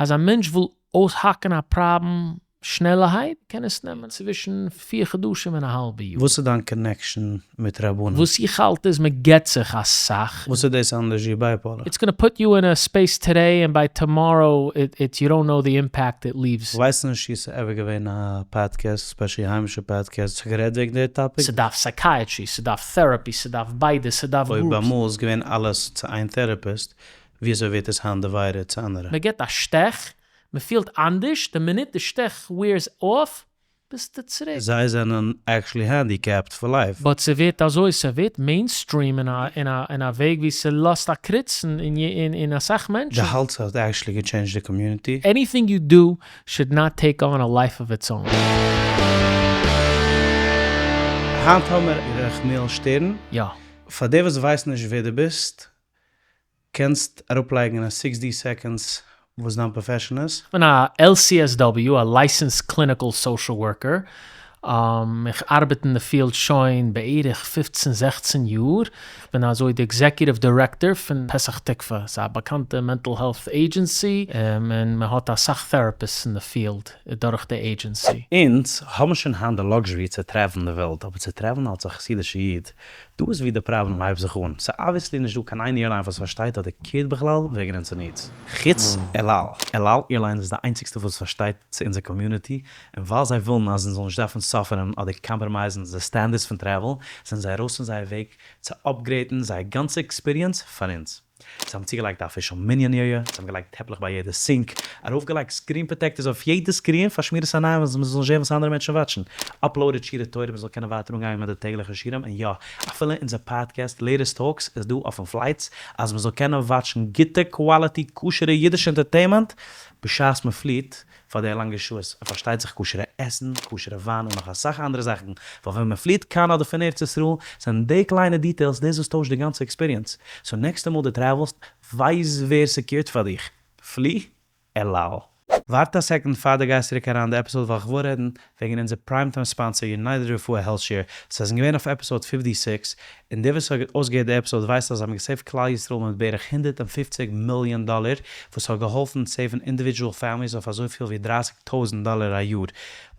אז א מענטש וויל אויסהאקן א פראבלעם שנעלערהייט קען עס נעמען צווישן פיר חדשים און א האלבע יאר. וואס איז דיין connection מיט רבנים? וואס איך האלט איז מען געט זיך אסאך. וואס איז דאס אנדערש ווי bipolar? It's gonna put you in a space today and by tomorrow it's you don't know the impact it leaves. כ'ווייס נישט צו ס'איז ever געווען א podcast, especially היימישע פאדקעסט, וואס האט גערעדט וועגן די topic. ס'דארף psychiatry, ס'דארף therapy, ס'דארף ביידע, ס'דארף אויב groups. אמאל איז געווען אלעס צו איין therapist, וויאזוי ווערט עס היינט divided צו אנדערע? מען געט א שטעך, מען פילט אנדערש, די מינוט די שטעך wears off, ביסטו צוריק. זיי זענען actually handicapped for life. But ס'ווערט אזוי, ס'ווערט mainstream אין א אין א אין א וועג ווי ס'לאזט א קריצן אין אין אסאך מענטשן. די האלטס ס'האט actually גע change ט די community? Anything you do should not take on a life of its own. היינט האמער ירחמיאל שטערן. יא. פאר די וואס ווייסן נישט ווער דו ביסט, קענסט אראפלייגן אין א sixty seconds וואס דיין profession איז? כ'בין א LCSW, א Licensed Clinical Social Worker, איך ארבעט אין די field שוין בערך פופצן זעכצן יאר, כ'בין אזוי די executive director פון פתח תקווה, ס'איז א באקאנטע mental health agency, און מען האט אסאך therapists אין די field דורך די agency. אונז האבן שוין היינט די luxury צו travel ן די וועלט, אבער צו travel ן אלס א חסידישע איד דא איז ווי די פראבלעם הייבט זיך אן, ס'איז obviously נישט דא קיין איין airline וואס פארשטייט אדער care ט בכלל וועגן אונזער needs. חוץ אל על. אל על Airlines איז די איינציגסטע וואס פארשטייט צו אונזער community, און ווייל זיי ווילן אז אונז זאלן נישט דארפן suffer ן אדער compromise ן די standards פון travel, זענען זיי ארויס פון זייער וועג צו upgrade ן זייער גאנצע experience פאר אונז. זיי האבן צוגעלייגט א official מנין area, זיי האבן געלייגט טעפלעך ביי יעדע sink, ארויפגעלייגט screen protectors אויף יעדע screen פאר שמירת עיניים אז מען זאל נישט זען וואס אנדערע מענטשן watch ן, uploaded שיעורי תורה מען זאל קענען ווייטער אנגיין מיט די טעגליכע שיעורים, און יא, אפילו אונזער podcast Latest Talks איז דא אויפן flights אז מען זאל קענען watch ן גוטע quality כשר'ע אידישע entertainment בשעת מען פליעט, פאר די לאנגע שעות, און פארשטייט זיך כשר'ע עסן, כשר'ע וויין און נאך אסאך אנדערע זאכן, ווייל ווען מען פליעט קיין אדער פון ארץ ישראל, זענען די קליינע details דאס וואס טוישט די גאנצע experience, so נעקסטע מאל דו travel סט, ווייס ווער ס' care ט פאר דיך, פלי אל על. ווארט א second פאר דו גייסט צוריק אריין די episode ווייל כ'וויל רעדן וועגן אונזער prime time sponsor United Refuah HealthShare, זיי זענען געווען אויף episode fifty six, און דער וואס האט אויסגעהערט די episode ווייסט אז זיי האבן גע save ט כלל ישראל מיט בערך 150 מיליאן דאלער, וואס האט געהאלפן save ן individual families אויף אזויפיל ווי 30 טויזנט דאלער א יאר.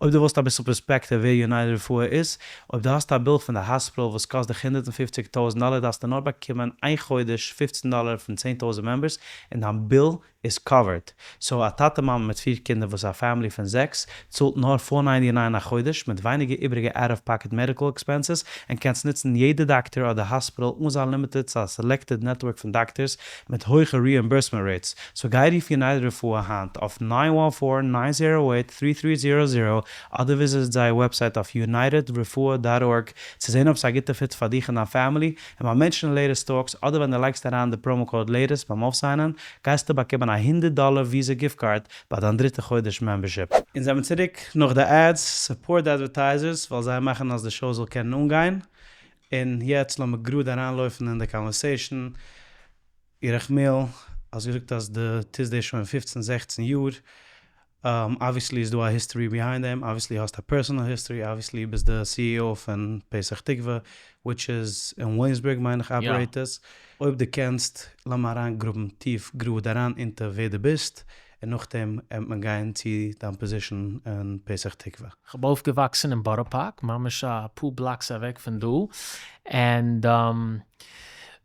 אויב דו ווילסט אביסל perspective ווער United Refuah איז, אויב דו האסט א bill פון די האספיטאל וואס קאסט דיך 150 טויזנט דאלער דארפסטו נאר באקומען איין חודש 15 דאלער פון 10,000 members און דיין bill איז covered. So א טאטע מאמע מיט פיר קינדער וואס איז א family פון זעקס, צאלט נאר four ninety nine א חודש מיט ווייניגער איבריגע out of pocket medical expenses און קענסט נוצן יעדע דאקטער אדער האספיטאל אן זיין limited צו א selected network פון דאקטערס מיט הויכע reimbursement rates. So גיי רוף United Refuah היינט אויף nine one four nine zero eight three three zero zero אדער visit זייער website אויף unitedrefuah dot org צו זען אויב ס'איז א גוטע fit פאר דיך און דיין family און ביים mention ען Latest Talks אדער ווען דו לייגסט אריין די promo code latest ביים אויפ sign ען גייסטו באקומען א הונדערט דאלער Visa gift card ביי דיין דריטע חודש membership. אונז זעמיר צוריק נאך די ads, support די advertisers ווייל זיי מאכן אז די show זאל קענען אנגיין, און יעצט לאמיר גראד אריינלויפן אין די conversation. ירחמיאל, האסט געזאגט אז דו טוסט דאס שוין פופצן זעכצן יאר, obviously איז דא א history behind דעם, obviously האסט א personal history, obviously ביסט די CEO פון פתח תקווה, which איז אין וויליאמסבורג מיין איך operate עס. אויב דו קענסט, לאמיר אריינגראבן טיף גראד אריין אונטער ווער דו ביסט, און נאכדעם עמט מען גיין צו דיין position אין פתח תקווה. כ'האב אויפגעוואקסן אין בארא פארק, ממש אפאר blocks אוועק פון דא, and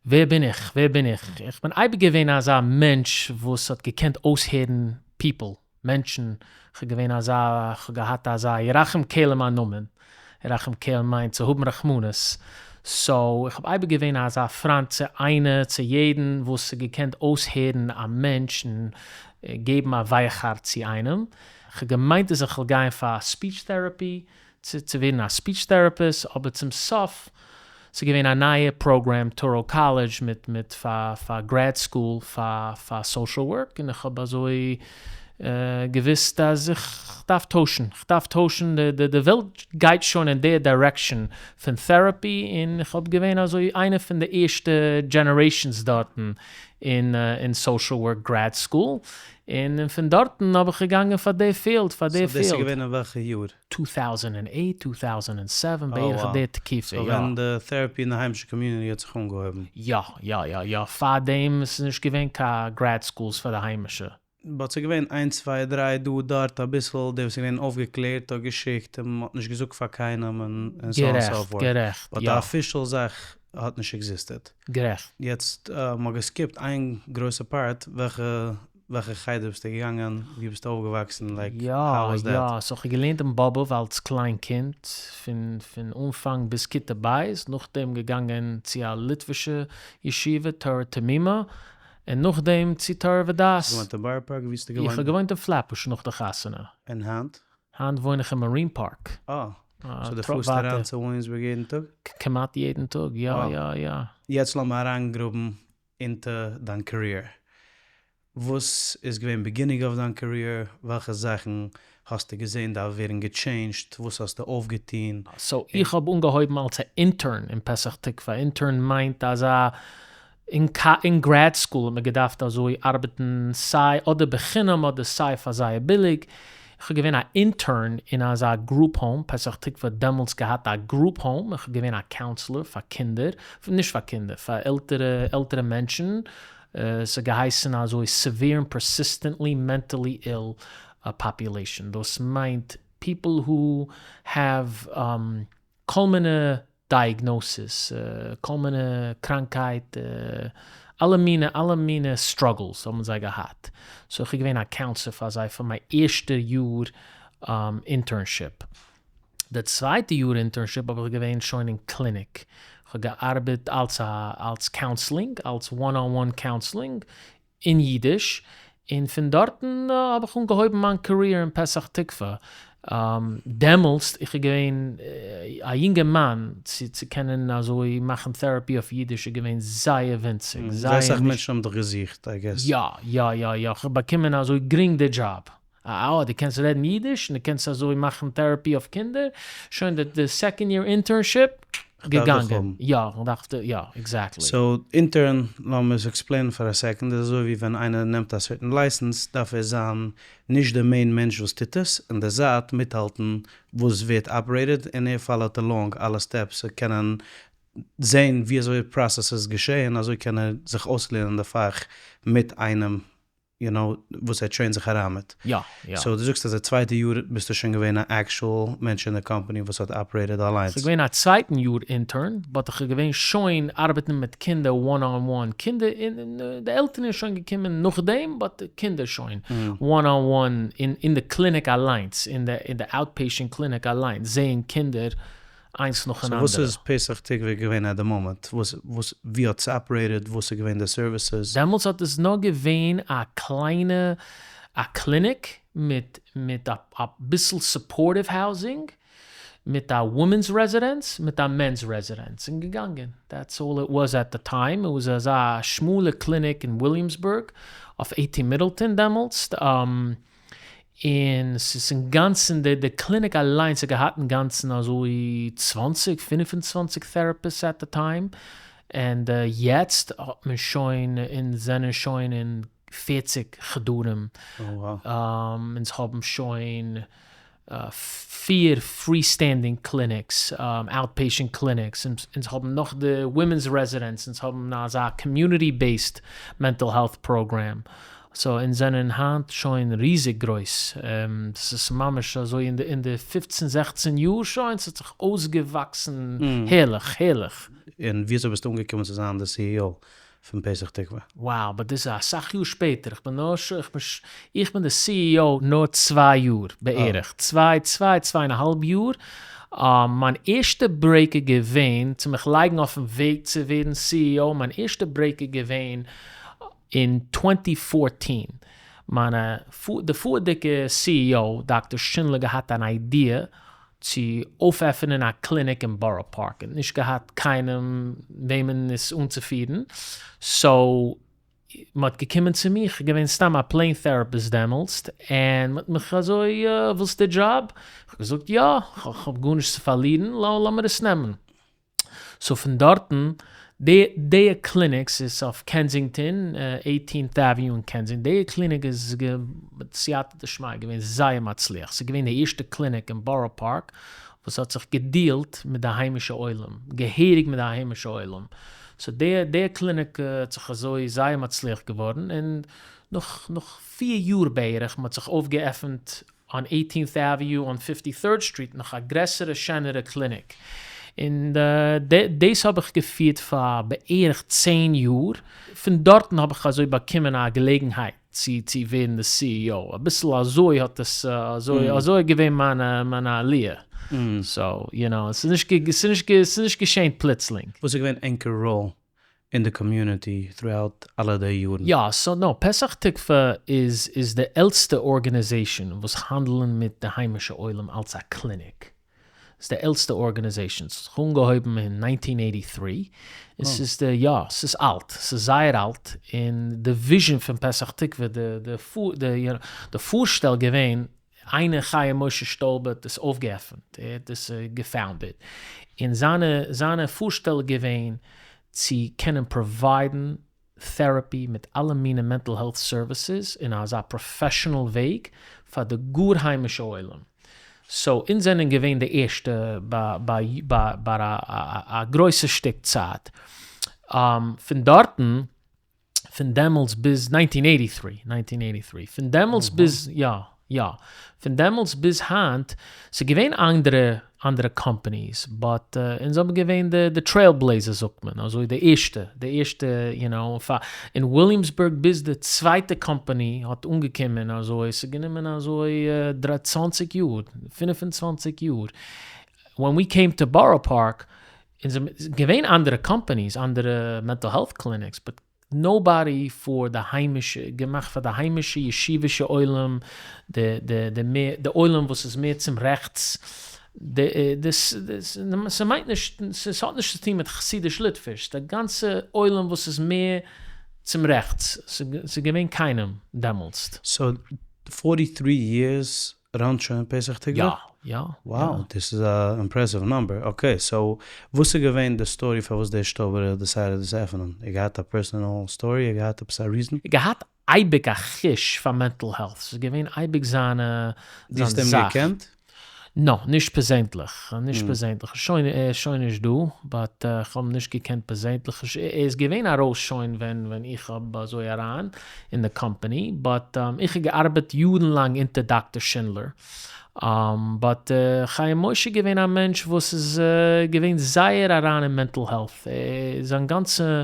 ווער בין איך? ווער בין איך? איך בין אייביג געווען אזא מענטש וואס האט געקענט אויסהערן people, מענטשן, כ'האב געווען אזא, כ'האב געהאט אזא ירחם קל אין מיין נאמען, ירחם קל מיינט צו האבן רחמנות, so איך האב אייביג געווען אזא פריינט צו איינער, צו יעדן וואס האט געקענט אויסהערן א מענטש און געבן א ווייך הארץ צו איינעם, כ'האב געמיינט אז איך וועל גיין פאר speech therapy, צו צו ווערן א speech therapist, אבער צום סוף ס'איז געווען א נייע program Touro College מיט מיט פאר פאר grad school פאר פאר social work און איך האב אזוי געוויסט אז איך דארף טוישן, איך דארף טוישן די די די וועלט גייט שוין אין די direction פון therapy און איך האב געווען אזוי איינע פון די ערשטע generations דארטן אין אין social work grad school און פון דארטן האב איך געגאנגען פאר די field פאר די So דאס איז field. געווען אין וועלכע יאר? 2008, 2007, בערך די תקופה, יא. So ווען די therapy אין די היימישע community האט זיך אנגעהויבן. יא, יא, יא, יא, פארדעם איז נישט געווען קיין grad schools פאר די היימישע. But ס'איז געווען איינס צוויי דריי דא דארט אביסל, דער וואס איז געווען אויפגעקלערט האט געשיקט און מ'האט נישט געזאגט פאר קיינעם און so on so forth. גערעכט, But יא. די official זאך האט נישט existed. גערעכט. יעצט מ'האט געסקיפט איין גרויסע part, וועלכע וועלכע חדר ביסטו געגאנגען, ווי ביסטו אויפגעוואקסן, like how was that? יא, so כ'האב געלערנט אין באבוב אלס קליין קינד, פון פון אנפאנג ביז כיתה ב', נאכדעם געגאנגען צו א ליטווישע ישיבה, תורה תמימה, און נאכדעם צו תורה ודעת. האסט געוואוינט אין בארא פארק? ווי האסטו געוואוינט? איך האב געוואוינט אין פלעטבוש נאך די חתונה. און היינט? היינט וואוין איך אין מארין פארק. אה, so דו פארסט אריין צו וויליאמסבורג יעדן טאג? כמעט יעדן טאג, יא יא יא. יעצט לאמיר אריינגראבן into דיין career. וואס איז געווען beginning of דיין career? וועלכע זאכן האסטו געזען דארף ווערן געטשעינדזשט? וואס האסטו אויפגעטון? So איך האב אנגעהויבן אלס א intern אין פתח תקווה. Intern מיינט אזא אין grad school האט מען געדארפט אזוי ארבעטן סיי אדער בחינם אדער סיי פאר זייער ביליג. איך האב געווען א intern אין אזא group home, פתח תקווה האט דעמאלטס געהאט א group home, איך האב געווען א counselor פאר קינדער, נישט פאר קינדער, פאר עלטערע עלטערע מענטשן, ס'האט געהייסן אזוי severe and persistently mentally ill population, דאס מיינט people who have כל מיני diagnosis, כל מיני קראנקייט, אלע מיני אלע מיני struggles האבן זיי געהאט, so איך בין געווען א counselor פאר זיי פאר מיין ערשטע יאר internship. די צווייטע יאר internship האב איך געווען שוין אין קליניק, איך האב געארבעט אלס א אלס counseling, אלס one on one counseling אין אידיש, און פון דארטן האב איך אנגעהויבן מיין career אין פתח תקווה. דעמאלסט איך איז געווען א יונגערמאן, צו צו קענען אזוי מאכן therapy אויף אידיש איז געווען זייער ווינציג, זייער אסאך מענטשן האבן דיך געזוכט I guess. יא, יא יא יא, כ'האב באקומען אזוי גרינג די דזשאב. אה, דו קענסט רעדן אידיש און דו קענסט אזוי מאכן therapy אויף קינדער, שוין די second year internship, געגאנגען. יא, כ'דארף די, יא, exactly. So intern, לאמיר עס עקספלעינען פאר א second, איז אזוי ווי ווען איינער נעמט א certain license דארף ער זיין נישט די main מענטש וואס טוט עס, אין די זייט מיטהאלטן וואס ווערט operated און ער פאלאוט along אלע steps צו קענען זעהן ווי אזוי processes געשעהן, אזוי קען ער זיך אויסלערנען די פאך מיט איינעם you know, וואס ער טרעינט זיך אריין מיט. יא, יא. So דו זאגסט אז די צווייטע יאר ביסטו שוין געווען א actual מענטש אין די קאמפאני וואס האט operated אליינס. ס'איז געווען א צווייטן יאר intern, but איך האב געווען שוין ארבעטן מיט קינדער one on one, קינדער און די עלטערן איז שוין געקומען נאכדעם, but די קינדער שוין one on one אין די קליניק אליינס, אין די outpatient clinic אליינס, זעהן קינדער איינס נאכן So וואס אנדערע. איז פתח תקווה געווען at the moment? וואס וואס ווי האט עס operated? וואס איז געווען די services? דעמאלטס האט עס נאר געווען א קליינע א קליניק מיט מיט א ביסל supportive housing, מיט א women's residence, מיט א men's residence, און געגאנגען. That's all it was at the time. It was אזא שמאלע קליניק אין וויליאמסבורג, אויף 18 מידלטאן דעמאלטס. און ס'איז אינגאנצן, די די קליניק אליינס האט געהאט אינגאנצן אזוי 20, 25 therapists at the time. און יעצט האט מען שוין, אונז זענען שוין אין 40 חדרים. Oh, wow. אונז האבן שוין פיר freestanding clinics, outpatient clinics, אונז האבן נאך די women's residence, אונז האבן אזא community based mental health program. So אונז זענען היינט שוין ריזיג גרויס. ס'איז ממש אזוי אין די אין די 15, 16 יאר שוין, ס'האט זיך אויסגעוואקסן הערליך, הערליך. און וויאזוי ביסטו אנגעקומען צו זיין די CEO פון פתח תקווה? Wow, but דאס איז אסאך יאר שפעטער. איך בין נאר, איך בין, איך בין די CEO נאר 2 יאר בערך. 2, 2, 2.5 יאר. מיין ערשטע break איז געווען, צו מיך לייגן אויפן וועג צו ווערן CEO, מיין ערשטע break איז געווען אין 2014. מיינע, די פארדיגע CEO, Dr. שינדלער, געהאט אן idea צו אויפעפענען א קליניק אין בארא פארק. און נישט געהאט קיינעם, וועמען עס אנצופירן. So, מ'האט געקומען צו מיר, איך געווען סתם א plain therapist דעמאלטס, און מ'האט מיך אזוי, ווילסט די דזשאב? איך האב געזאגט, יא, איך האב גארנישט צו פארלירן, לאמיר עס נעמען. So פון דארטן, די, די clinics איז אויף קענזינגטאן, 18th Avenue אין קענזינגטאן. די קליניק איז סייעתא דשמיא געווען זייער מצליח. ס'איז געווען די ערשטע קליניק אין בארא פארק, וואס האט זיך געדילט מיט די היימישע עולם, געהעריג מיט די היימישע עולם. So די, די קליניק האט זיך אזוי זייער מצליח געווארן, און נאך נאך פיר יאר בערך, מ'האט זיך אויפגעעפנט on Eighteenth Avenue on Fifty Third Street נאך א גרעסערע שענערע קליניק, און דאס האב איך געפירט פאר בערך צען יאר, פון דארטן האב איך אזוי באקומען א געלעגנהייט צו צו ווערן די CEO, אביסל אזוי האט עס אזוי אזוי איז געווען מיינע מיינע עליה, so you know, ס'איז נישט ס'איז נישט ס'איז נישט געשען פלוצלינג. וואס איז געווען ענקער role אין די community throughout אלע די יארן? יא, so no, פתח תקוה איז איז די עלטסטע organization וואס האנדלן מיט די היימישע עולם אלס א קליניק. ס'איז די עלטסטע organization, ס'האט זיך אנגעהויבן אין nineteen eighty three, און ס'איז די, יא, ס'איז אלט, ס'איז זייער אלט, און די vision פון פתח תקוה, די די די די פארשטעל געווען, איינער חיים משה שטויבער האט עס אויפגעעפנט, ער האט עס גע founded, און זיינע זיינע פארשטעל געווען צו קענען provide ן therapy מיט אלע מיני mental health services אין אזא professional וועג פאר די גאר היימישע עולם. so אונז זענען געווען די ערשטע ביי א גרויסע שטיק צייט. פון דארטן, פון דעמאלטס ביז nineteen eighty three, nineteen eighty three, פון דעמאלטס ביז, יא, יא, פון דעמאלטס ביז היינט, ס'איז געווען אנדערע אנדערע companies, but אונז האבן געווען די די trailblazer זאגט מען, אזוי די ערשטע, די ערשטע you know, פאר אין וויליאמסבורג ביז די צווייטע קאמפאני האט אנגעקומען אזוי, ס'איז גענומען אזוי צוואנציג יאר, 25 יאר, when we came to בארא פארק, און ס'איז געווען אנדערע companies, אנדערע mental health clinics, but nobody פאר די היימישע, געמאכט פאר די היימישע ישיבישע עולם, די די די מער די עולם וואס איז מער צום רעכטס, די די ס'מיינט נישט, ס'האט נישט צו טון מיט חסידיש ליטוויש, די גאנצע עולם וואס איז מער צום רעכטס, ס'איז געווען קיינעם דעמאלטסט. so forty three years run ט שוין פתח תקווה? יא, יא. Wow, דאס איז א impressive number. Okay, so וואס איז געווען די story פארוואס דער שטויבער האט decided דאס עפענען? ער געהאט א personal story? ער געהאט עפעס א reason? ער געהאט אייביג א חוש פאר mental health, ס'איז געווען אייביג זיינע דו האסט אים געקענט? no, נישט פערזענליך, נישט פערזענליך, שוין ער איז שוין נישט דא, but איך האב אים נישט געקענט פערזענליך, ער איז געווען ארויס שוין ווען ווען איך האב אזוי אריין אין די קאמפאני, but איך האב געארבעט יארן לאנג אונטער דאקטער שינדלער, but חיים משה איז געווען א מענטש וואס איז געווען זייער אריין אין mental health, זיין גאנצע,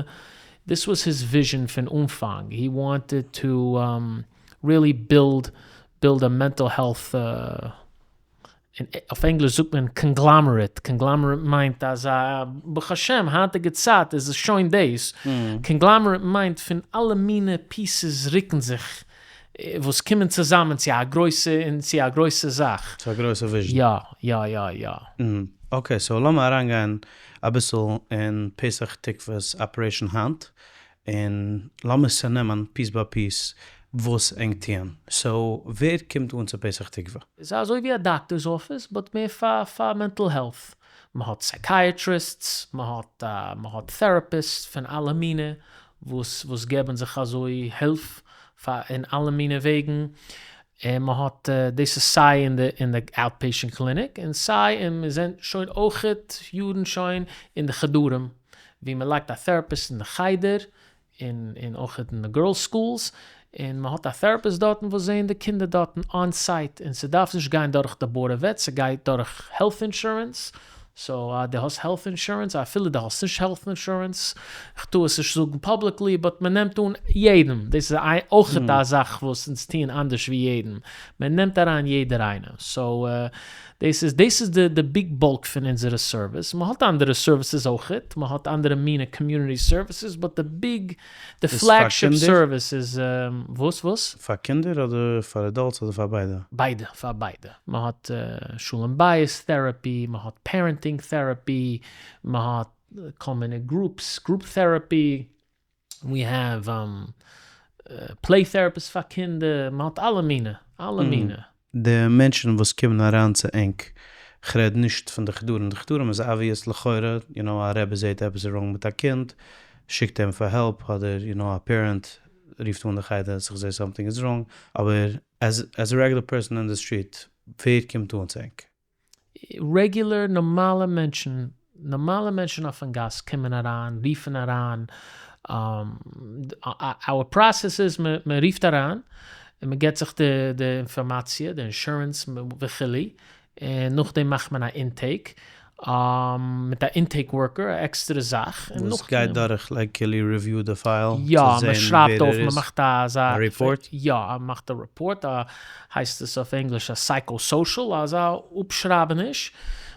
this was his vision פון אנפאנג, he wanted to really build build a mental health, אויף ענגליש זאגט מען conglomerate, conglomerate מיינט אז א, ברוך השם היינטיגע צייט איז עס שוין דאס, conglomerate מיינט פון אלע מיני pieces רוקן זיך וואס קומען צוזאמען צו א גרויסע און צו א גרויסע זאך. צו א גרויסע vision. יא, יא יא יא. Okay, so לאמיר אריינגיין אביסל אין פתח תקווה'ס operation היינט, און לאמיר צונעמען piece by piece וואס ענק טוען. so ווער קומט אן צו פתח תקווה? ס'איז אזוי ווי א דאקטער'ס אפיס but מער פאר פאר mental health. מ'האט psychiatrists, מ'האט מ'האט therapists פון אלע מיני וואס וואס געבן זיך אזוי הילף פאר אין אלע מיני וועגן, און מ'האט דאס איז סיי אין די אין די outpatient clinic און סיי און מיר זענען שוין אויכעט יארן שוין אין די חדרים ווי מ'לייגט א therapist אין די חדר און און אויכעט אין די girls schools, און מען האט א therapist דארטן וואס זעהן די קינדער דארטן on site, און ס'דארף נישט גיין דורך די Board of Ed, ס'גייט דורך health insurance, so אז דו האסט health insurance, אפילו דו האסט נישט health insurance, כ'טאר עס נישט זאגן publicly, but מען נעמט אן יעדעם, דאס איז אויכעט א זאך וואס אונז טוען אנדערש ווי יעדן, מען נעמט אריין יעדער איינער, so דאס איז דאס איז די די big bulk פון אונזערע service, מען האט אנדערע services אויכעט, מען האט אנדערע מינע community services, but די big די flagship service איז וואס וואס? פאר קינדער אדער פאר adults אדער פאר ביידע? ביידע, פאר ביידע, מען האט שלום בית therapy, מען האט parenting therapy, מען האט כל מיני groups, group therapy, we have play therapist פאר קינדער, מען האט אלע מינע, אלע מינע. די מענטשן וואס קומען אריין צו ענק, כ'רעד נישט פון די חדרים, די חדרים איז obvious לכאורה, you know א רבי זעהט עפעס wrong מיט א קינד, שיקט אים פאר help, אדער you know א parent רופט אן די חדר אז איך זעה something איז wrong, אבער as a regular person אין די street, ווער קומט אן צו ענק? Regular נארמאלע מענטשן, נארמאלע מענטשן אויפן גאס קומען אריין, רופן אריין. אווער פראסעס איז מען רופט אריין און מען געבט זיך די אינפארמאציע, די אינשורענס וכו', און נאכדעם מאכט מען א אינטעיק מיט א אינטעיק ווארקער, א עקסטערע זאך. וואס גייט דורך לייק כאילו ריוויו די פייל יא, מען שרייבט אויף, מען מאכט אזא א ריפארט, יא, מען מאכט א ריפארט, א הייסט עס אויף ענגליש א סייקאו-סאושעל, אזא אפשרייבעניש,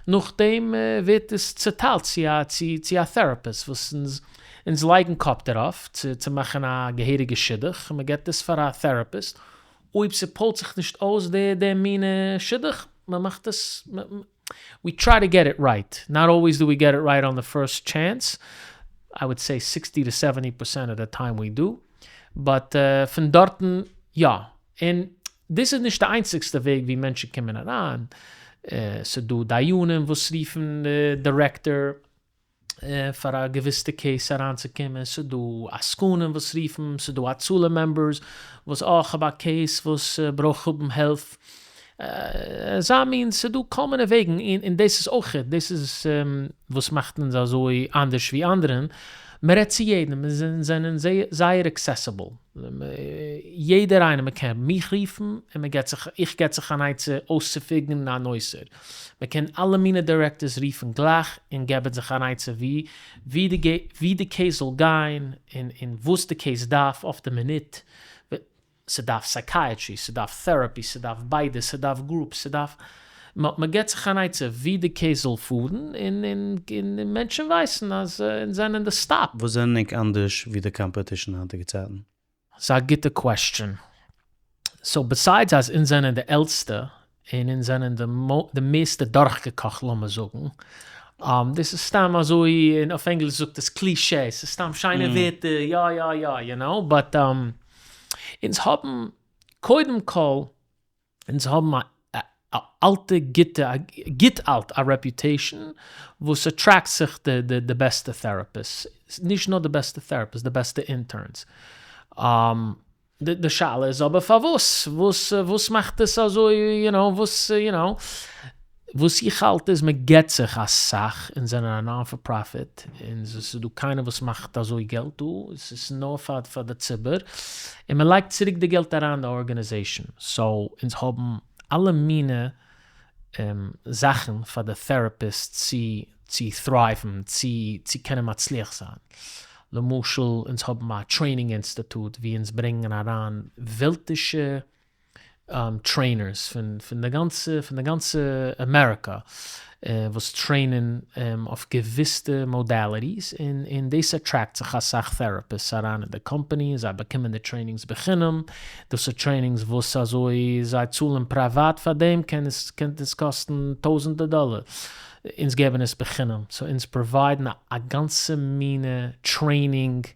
נאכדעם ווערט עס צוטיילט צו א צו א טעראפיסט וואס אונז אונז לייגן קאפ דערויף צו צו מאכן א געהעריגע שידוך, און מען געבט עס פאר א טעראפיסט, אויב ס'פועלט זיך נישט אויס די די מינע שידוך, מען מאכט עס, ווי טריי טו געט איט רייט, נאט אלוועיס דו ווי געט איט רייט אן די פירסט טשענס, איי וואלד סעי סיקסטי טו סעווענטי פערסענט אוו די טיים ווי דו, באט פון דארטן יא, און דאס איז נישט די איינציגסטע וועג ווי מענטשן קומען אריין, ס'דא דיינים וואס רופן די דירעקטאר פאר א געוויסטע קעיס אריינצוקומען, ס'דא עסקנים וואס רופן, ס'דא הצלה מעמבערס וואס אה כ'האב א קעיס וואס ברויך האבן הילף, אזא מין, ס'דא כל מיני וועגן, און דאס איז אויך, דאס איז וואס מאכט אונז אזוי אנדערש ווי אנדערע, מ'רעדט צו יעדן, מיר זענען זייער עקסעסעבל, יעדער איינער, מ'קען מיך רופן און מ'געט זיך, איך געב זיך אן עצה אויסצופיגערן א נושא. מען קען אלע מינע דירעקטארס רופן גלייך און געבן זיך אן עצה ווי ווי די קעיס זאל גיין און און וואס די קעיס דארף אויף די מינוט, ס'דארף סייקייעטרי, ס'דארף טעראפי, ס'דארף ביידע, ס'דארף גרופס, ס'דארף, מען געבט זיך אן עצה ווי די קעיס זאל פארן און און מענטשן ווייסן אז אונז זענען די סטאפ. וואס זענען ענק אנדערש ווי די קאמפעטישן היינטיגע צייטן? ס'איז א גוטע קוועסטשען. סאו ביסיידס אז אונז זענען די עלטסטע און אונז זענען די מערסטע דורכגעקאכט לאמיר זאגן, דאס איז סתם אזוי און אויף ענגליש זאגט עס קלישע, ס'איז סתם שיינע ווערטער יא יא יא יו נאו, באט אונז האבן קודם כל אונז האבן א אלטע גוטע, גוט אלט א רעפיוטעישן וואס אטרעקט זיך די די בעסטע טעראפיסטס, נישט נאר די בעסטע טעראפיסטס, די בעסטע אינטערנס. די שאלה איז אבער פארוואס? וואס וואס מאכט עס אזוי יו נאו וואס יו נאו. וואס איך האלט איז מען געבט זיך אסאך, אונז זענען א נאן פאר פראפיט, און עס איז דא קיינער וואס מאכט אזוי געלט דא, עס איז נאר פאר פאר די ציבור, און מען לייגט צוריק די געלט אריין אין די ארגענעזעישן, סאו אונז האבן אלע מינע זאכן פאר די טעראפיסט צו צו טרייוון, צו צו קענען מצליח זיין, למשל אונז האבן א טרעינינג אינסטיטוט ווי אונז ברענגען אריין וועלטישע טרעינערס פון פון די גאנצע פון די גאנצע אמעריקא וואס טרעינען אויף געוויסטע מאדאליטיס און און דאס אטרעקט זיך אסאך טעראפיסטס אריין אין די קאמפאני און זיי באקומען די טרעינינגס בחינם, דאס איז טרעינינגס וואס אזוי זיי צאלן פרייוואט פאר דעם קען עס קען עס קאסטן טויזענטער דאלער, אונז געבן עס בחינם, סאו אונז פראוויידן א גאנצע מינע טרעינינג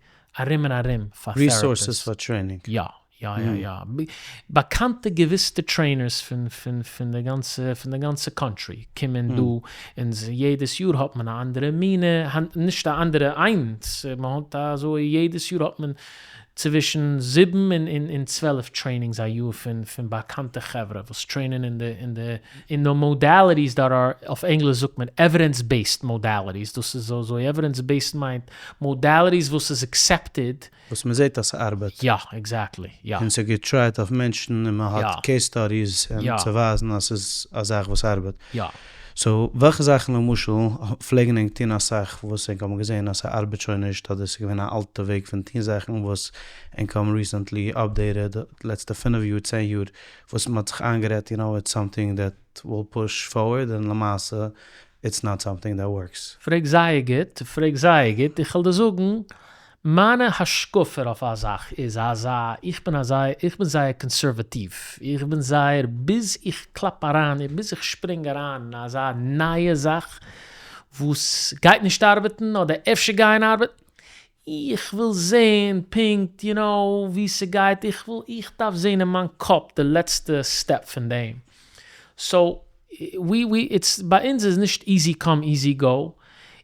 ארום און ארום פאר טעראפיסטס. ריסארסעס פאר טרעינינג. יא. יא יא יא, באקאנטע געוויסטע טרעינערס פון פון פון די גאנצע פון די גאנצע קאנטרי קומען דא, און יעדעס יאר האט מען א אנדערע מינע, נישט א אנדערע איינס, מען האט אזוי יעדעס יאר האט מען צווישן זיבן און און 12 טרעינינגס א יאר פון פון באקאנטע חברה וואס טרעינען אין די אין די אין די מאדאליטיס דעט אר, אויף ענגליש זאגט מען עווידענס בעיסד מאדאליטיס, דאס איז אזוי עווידענס בעיסד מיינט מאדאליטיס וואס איז עקסעפטעד וואס מען זעט אז ס'ארבעט. יא, עקזעקטלי, יא. און ס'איז געטרייט אויף מענטשן און מען האט קעיס סטאדיס צו ווייזן אז ס'איז א זאך וואס ארבעט. יא. סאו וועלכע זאכן למשל פלעגן ענק טון אסאך וואס ענק האבן געזען אז ס'ארבעט שוין נישט אדער ס'איז געווען א אלטע וועג פון טון זאכן וואס ענק האבן ריסענטלי אפדעיטעד די לעצטע פינף יאר צען יאר וואס מען האט זיך איינגערעדט יו נאו איטס סאמטינג דעט וויל פוש פארווערד און למעשה איטס נאט סאמטינג דעט ווארקס. פרעגסט זייער גוט, פרעגסט זייער גוט, איך וועל דיר זאגן, מיינע השקפה אויף א זאך איז אזא, איך בין אזא, איך בין זייער קאנסערוואטיוו, איך בין זייער, ביז איך קלאפ אריין, ביז איך שפרינג אריין אין אזא נייע זאך וואס גייט נישט ארבעטן אדער אפשר גייען ארבעטן, איך וויל זעהן פונקט יו נאו ווי ס'גייט, איך וויל, איך דארף זעהן אין מיין קאפ די לעצטע סטעפ פון דעם, סאו ווי ווי איטס ביי אונז איז נישט איזי קאם איזי גאו,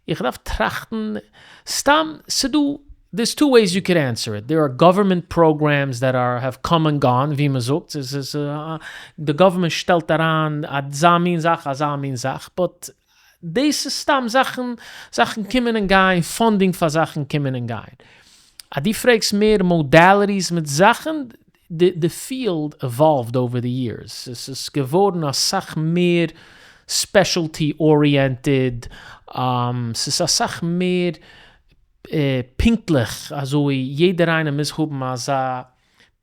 איך דארף טראכטן, סתם ס'דא דערס טו וועיס יו קען ענסער איט, דער אר גאווערמענט פראגרעמס דעט אר העוו קאם ענד גאן ווי מ'זאגט, ס'איז די גאווערמענט שטעלט אריין אזא מין זאך אזא מין זאך, באט דאס איז סתם זאכן, זאכן קומען און גייען, פאנדינג פאר זאכן קומען און גייען. אז דו פרעגסט מער modalities מיט זאכן, די די field evolved over the years, עס איז געווארן אסאך מער specialty oriented, ס'איז אסאך מער פונקטליך, אזוי יעדער איינער מוז האבן אזא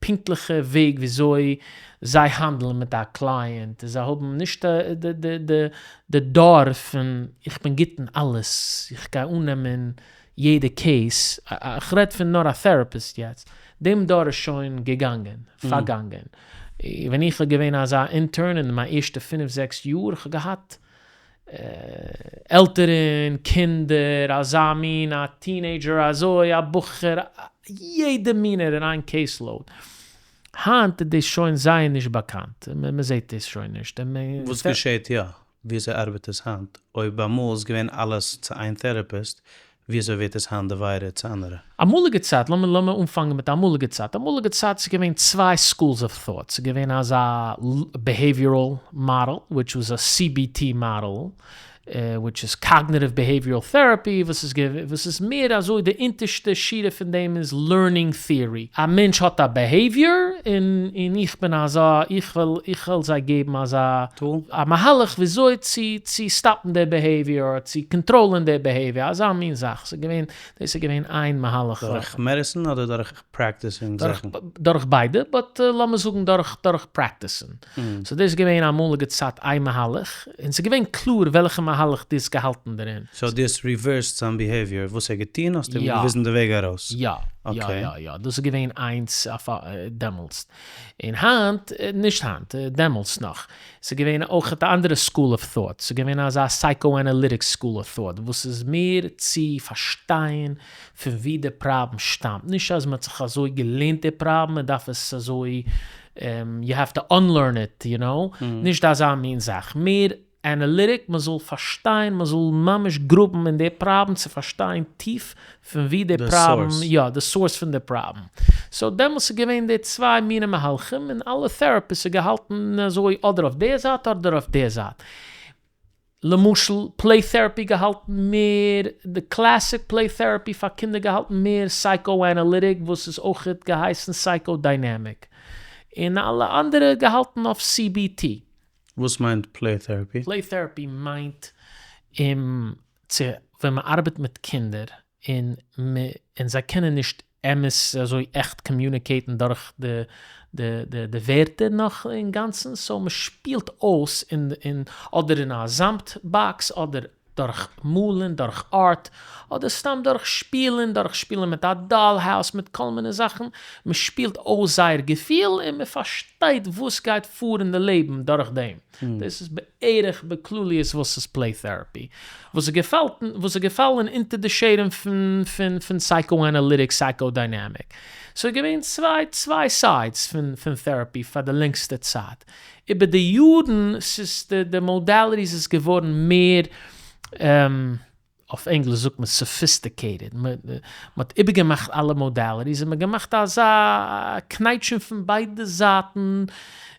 פונקטליכע וועג וויאזוי זיי האנדלן מיט א client, זיי האבן נישט די די די די דור פון איך בין גוט אין אלעס, איך גיי אננעמען יעדע case, איך רעד פון נאר א therapist יעצט, דעם דור איז שוין געגאנגען, פארגאנגען. ווען איך האב געווען אזא intern אין מיין ערשטע פינף זעקס יאר, איך האב געהאט עלטערן, קינדער, אזא מין, א teenager אזוי, א בחור, יעדע מינער אין איין case load. היינט איז דאס שוין זייער נישט באקאנט, מען זעט דאס שוין נישט. וואס געשעט יא? וויאזוי ארבעט עס היינט? אויב אמאל איז געווען אלעס צו איין therapist, וויאזוי ווערט עס היינט divided צו אנדערע? אמאליגע צייט, לאמיר לאמיר אנפאנגען מיט אמאליגע צייט, אמאליגע צייט איז געווען צוויי schools of thought, ס'איז געווען אזא behavioral model, which was a CBT model, which is cognitive behavioral therapy, וואס איז וואס איז מער אזוי די אונטערשטע שורה פון דעם איז learning theory, א מענטש האט א behavior און און איך בין אזא איך וועל איך וועל זיי געבן אזא א מהלך וויאזוי צו צו סטאפן די behavior, צו קאנטראלען די behavior, אזא מין זאך, ס'איז געווען דאס איז געווען איין מהלך. דורך medicine אדער דורך practicing זאכן? דורך ביידע, but לאמיר זאגן דורך דורך practicing. So דאס איז געווען אמאליגע צייט איין מהלך, און ס'איז געווען קלאר וועלכע מהלך דו האסט געהאלטן דערין. So דו האסט reversed זיין behavior, וואס ער האט געטון האסטו אים געוויזן די וועג ארויס. יא, יא יא יא, דאס איז געווען איינס אויף דעמאלטס. און היינט, נישט היינט, דעמאלטס נאך, ס'איז געווען אויך א אנדערע school of thought, ס'איז געווען אזא psychoanalytic school of thought, וואס איז מער צו פארשטיין פון ווי די פראבלעם שטאמט, נישט אז מ'האט זיך אזוי געלערנט די פראבלעם, מ'דארף עס אזוי, you have to unlearn it, you know, נישט אזא מין זאך, מער analytic, מען זאל פארשטיין, מען זאל ממש גראבן אין די פראבלעם צו פארשטיין טיף פון ווי די פראבלעם, יא, די source פון די פראבלעם. So דעמאלטס איז געווען די צוויי מיני מהלכים, און אלע therapists האט געהאלטן אזוי אדער אויף די זייט אדער אויף די זייט. למשל play therapy געהאלטן מער, די classic play therapy פאר קינדער געהאלטן מער psychoanalytic וואס איז אויכעט געהייסן psychodynamic, און אלע אנדערע געהאלטן אויף CBT. וואס מיינט play therapy? Play therapy מיינט צו ווען מען ארבעט מיט קינדער און און זיי קענען נישט אמת אזוי עכט communicate ן דורך די די די ווערטער נאך אינגאנצן, so מען שפילט אויס אין אין אדער אין א זאמד box אדער דורך מאלן, דורך art, אדער סתם דורך שפילן, דורך שפילן מיט א doll house, מיט כל מיני זאכן, מען שפילט אויס זייער געפיל און מען פארשטייט וואס גייט פאר אין די לעבן דורך דעם. דאס איז בערך בכלליות וואס איז play therapy. וואס איז געפאלט וואס איז געפאלן אונטער די שערעם פון פון פון psychoanalytic psychodynamic. ס'איז געווען צוויי צוויי sides פון פון therapy פאר די לענגסטע צייט. איבער די יארן ס'איז די די modalities איז געווארן מער אויף ענגליש זאגט מען sophisticated, מען האט איבערגעמאכט אלע modalities און מען האט געמאכט אזא קנייטשן פון ביידע זייטן,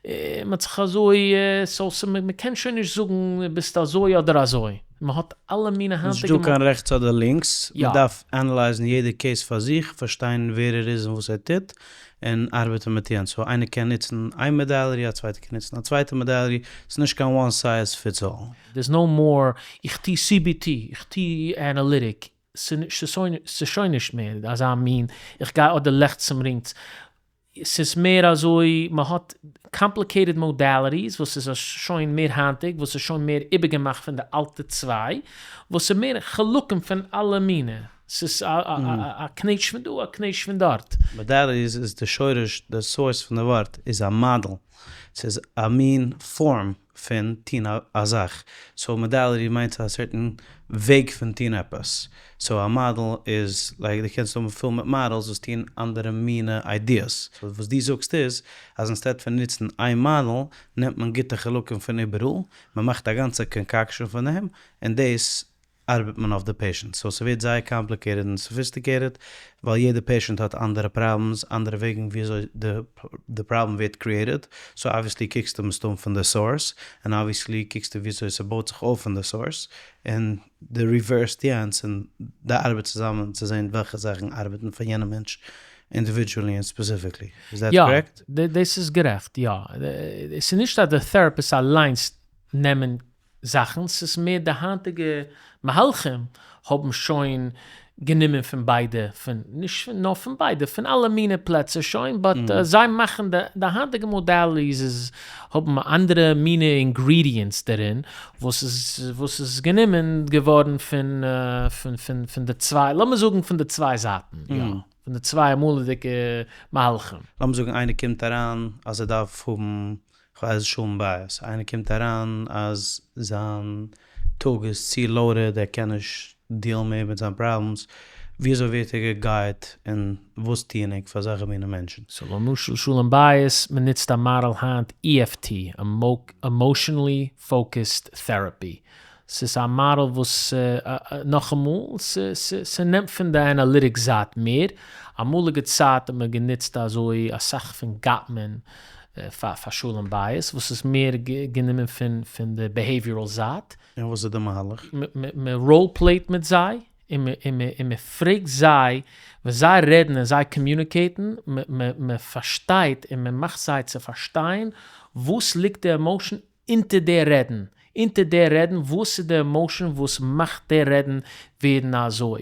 מען האט זיך אזוי, so מען קען שוין נישט זאגן ביסט אזוי אדער אזוי, מען האט אלע מיני היינטיגע. נישטא קיין רעכטס אדער לינקס, מען דארף analyze ן יעדע case פאר זיך, פארשטיין ווער ער איז און וואס ער טוט, און ארבעטן מיט יענץ, so איינער קען נוצן איין modality, א צווייטער קען נוצן א צווייטע modality, ס'איז נישט קיין one size fits all. There's no more, איך טוה CBT, איך טוה analytic, ס'איז שוין נישט מער אזא מין איך גיי אדער לעכטס צום לינקס, ס'איז מער אזוי מ'האט complicated modalities וואס איז שוין מער היינטיג, וואס איז שוין מער איבערגעמאכט פון די אלטע צוויי, וואס איז מער חלקים פון אלע מיני, ס'איז א קנעטש פון דא א קנעטש פון דארט. Modalities איז די שורש, די source פון די ווארט איז א מאדעל, ס'איז א מין form פון טון א זאך, so modality מיינט א certain וועג פון טון עפעס, so א מאדעל איז like דו קענסט האבן פול מיט models וואס טון אנדערע מינע ideas, so וואס דו זאגסט איז אז instead פון נוצן איין מאדעל נעמט מען גוטע חלקים פון איבעראל, מען מאכט א גאנצע concoction פון דעם, און דאס. ארבעט מען אויף די פעישענט. סאו ס'ווערט זייער complicated און sophisticated, ווייל יעדע פעישענט האט אנדערע problems, אנדערע וועגן וויאזוי די פראבלעם ווערט created. So obviously קוקסטו מסתם פון די source, און obviously קוקסטו וויאזוי ס'בויט זיך אויף פון די source, און דו reverse ט יענץ און דו ארבעטסט צוזאמען צו זען וועלכע זאכן ארבעטן פאר יענע מענטש individually און specifically. Is that יא, correct? דאס איז גערעכט, יא. עס איז נישט אז די therapist אליינס נעמען זאכן, ס'איז מער די היינטיגע מהלכים האבן שוין גענומען פון ביידע, פון נישט נאר פון ביידע, פון אלע מיני פלעצער שוין, but זיי מאכן די די היינטיגע modalities איז האבן אנדערע מיני ingredients דערין, וואס איז וואס איז גענומען געווארן פון פון פון פון די צוויי, לאמיר זאגן פון די צוויי זייטן, יא, פון די צוויי אמאלידיגע מהלכים. לאמיר זאגן איינער קומט אריין אז ער דארף האבן, כ'ווייס, שלום בית, איינער קומט אריין אז זיין טאג איז צו loaded, ער קען נישט deal ן מער מיט זיין problems, וויאזוי ווערט ער גע guide ט און וואס טוען ענק פאר אזעלכע מיני מענטשן? So למשל שלום בית, מען נוצט א מאדעל היינט EFT, Emotionally Focused Therapy. ס'איז א מאדעל וואס, נאכאמאל, ס'נעמט פון די analytic זייט מער. אמאליגע צייט האט מען גענוצט אזוי אסאך פון Gottman פאר שלום בית, וואס איז מער גענומען פון די behavioral זייט. און וואס איז די מהלך? מען role play ט מיט זיי, און מען פרעגט זיי, ווען זיי רעדן און זיי communicate ן, מען פארשטייט און מען מאכט זיי צו פארשטיין וואס ליגט די emotion אונטער די רעדן, אונטער די רעדן, וואס איז די emotion וואס מאכט די רעדן ווערן אזוי.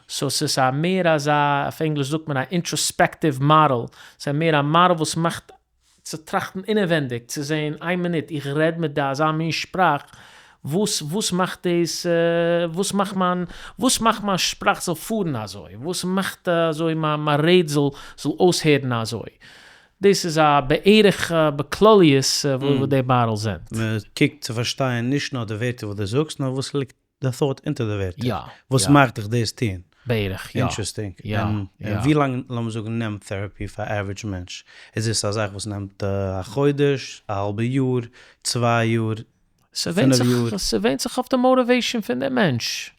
So ס'איז א מער אזא, אויף ענגליש זאגט מען א introspective model, ס'איז מער א מאדעל וואס מאכט צו טראכטן אינעווענדיג, צו זען, איין מינוט, איך רעד מיט די אזא מין שפראך, וואס וואס מאכט דאס, וואס מאכט מיין, וואס מאכט מיין שפראך זאל פארן אזוי, וואס מאכט אזוי מיין מיין רעד זאל זאל אויסהערן אזוי. דאס איז א בערך בכלליות וואס די מאדעל זענט. מען קוקט צו פארשטיין נישט נאר די ווערטער וואס דו זאגסט, נאר וואס ליגט די thought אונטער די ווערטער. יא. וואס מאכט דיך דאס טון. בערך, יא. Interesting. יא. און ווי לאנג, לאמיר זאגן, נעמט therapy פאר average מענטש? איז עס א זאך וואס נעמט א חודש, א האלבע יאר, צוויי יאר, 5 יאר? ס'ווענדט זיך אויף די motivation פון די מענטש.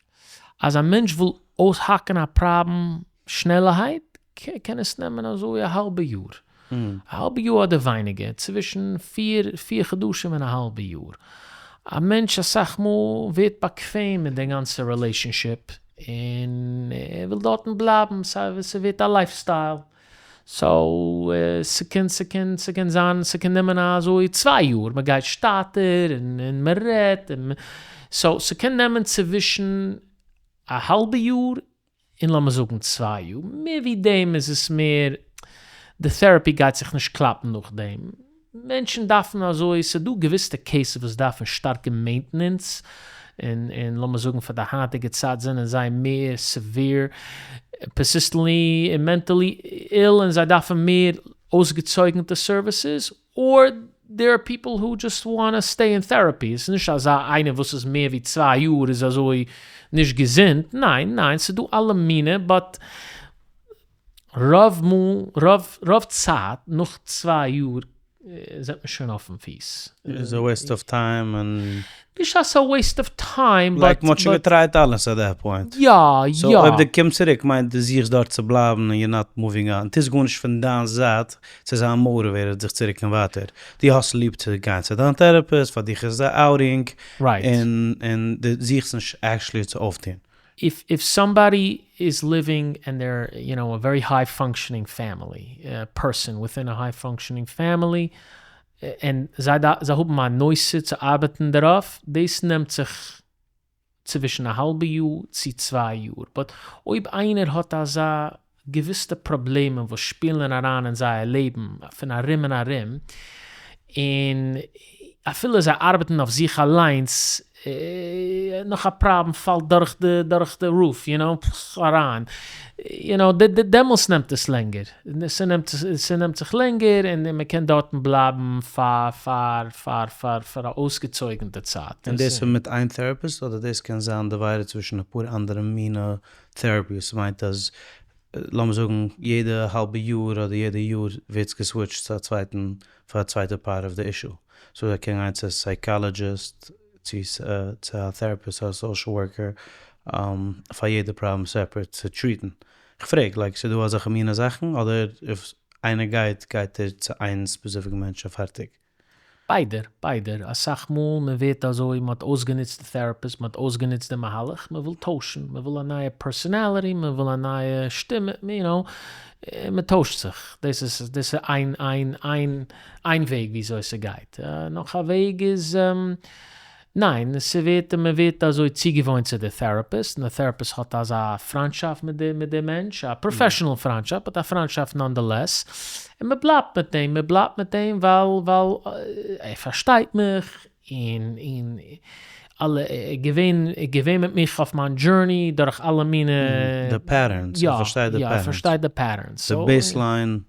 אז א מענטש וויל אויסהאקן א פראבלעם שנעלערהייט, קען עס נעמען אזוי א האלבע יאר. א האלבע יאר אדער ווייניגער, צווישן פיר חדשים און א האלבע יאר. א מענטש אסאך מאל ווערט באקוועם אין די גאנצע relationship, און ער וויל דארטן בלייבן, ס'ווערט א lifestyle. So ס'קען ס'קען ס'קען זיין ס'קען נעמען אזוי צוויי יאר, מ'גייט שטאטער און מ'רעדט, so ס'קען נעמען צווישן א האלבע יאר און לאמיר זאגן צוויי יאר, מער ווי דעם איז עס מער, די therapy גייט זיך נישט קלאפן נאכדעם, מענטשן דארפן אזוי, ס'דא געוויסע cases וואס דארפן שטארקע maintenance, און און לאמיר זאגן פאר די היינטיגע צייט זענען זיי מער severe, persistently און mentally ill און זיי דארפן מער אויסגעצויגענטע services, or there are people who just wanna stay in therapy, עס איז נישט אזא איינער וואס איז מער ווי צוויי יאר איז אזוי נישט געזונט, ניין ניין ס'איז דא אלע מיני, but רוב מאל, רוב רוב צייט נאך צוויי יאר זענט מען שוין אויפן פיס. איז א waste of time און. נישט אז ס'איז א waste of time but. Like מ'האט שוין גע try ט אלעס at that point. יא יא. So אויב דו קומסט צוריק מיינט דו זוכסט דארט צו בלייבן און you're not moving on, טוסט גארנישט פון דיין זייט צו זיין motivated זיך צוריק און ווייטער, דו האסט ליב צו גיין צו דיין therapist, פאר דיך איז עס א outing, און און דו זוכסט נישט actually צו אויפטון. If if somebody is living and they're you know a very high functioning family, person within a high functioning family, און זיי זיי האבן א נושא צו ארבעטן דערויף, דאס נעמט זיך צווישן א האלבע יאר צו צוויי יאר, but אויב איינער האט אזא געוויסע פראבלעמען וואס שפילן אריין אין זייער לעבן פון ארום און ארום, און אפילו זיי ארבעטן אויף זיך אליינס, נאך א פראבלעם פאלט דורך די דורך די roof, you know, אריין, you know, דעמאלס נעמט עס לענגער, ס'נעמט ס'נעמט זיך לענגער און מ'קען דארטן בלייבן פאר פאר פאר פאר פאר א אויסגעצויגענטע צייט. און דאס איז מיט איין therapist אדער דאס קען זיין divided צווישן אפאר אנדערע מינע therapies? ס'מיינט אז לאמיר זאגן יעדע האלבע יאר אדער יעדע יאר ווערט עס גע switch ט צו א צווייטן פאר א צווייטע part of the issue. So ער קען גיין צו א psychologist, צו צו א therapist, א social worker. פאר יעדע פראבלעם separate צו treat ן. כ'פרעג, like ס'דא אזעלכע מינע זאכן אדער if איינער גייט גייט ער צו איין specific מענטש און פארטיג? ביידע, ביידע. אסאך מאל מען ווערט אזוי, מען האט אויסגענוצט די therapist, מען האט אויסגענוצט די מהלך, מען וויל טוישן, מען וויל א נייע personality, מען וויל א נייע שטימע, you know, מען טוישט זיך. דאס איז, דאס איז איין, איין, איין, איין וועג וויאזוי ס'גייט. נאך א וועג איז, ניין, ס'ווערט, מען ווערט אזוי צוגעוואוינט צו די therapist, און די therapist האט אזא פריינטשאפט מיט די, מיט די מענטש, א professional פריינטשאפט, but א פריינטשאפט nonetheless, און מען בלייבט מיט אים, מען בלייבט מיט אים ווייל, ווייל ער פארשטייט מיך, און, און אלע, ער געווען, ער געווען מיט מיך אויף מיין journey דורך אלע מיני. די patterns, ער פארשטייט די יא, יא, ער פארשטייט די patterns. די baseline,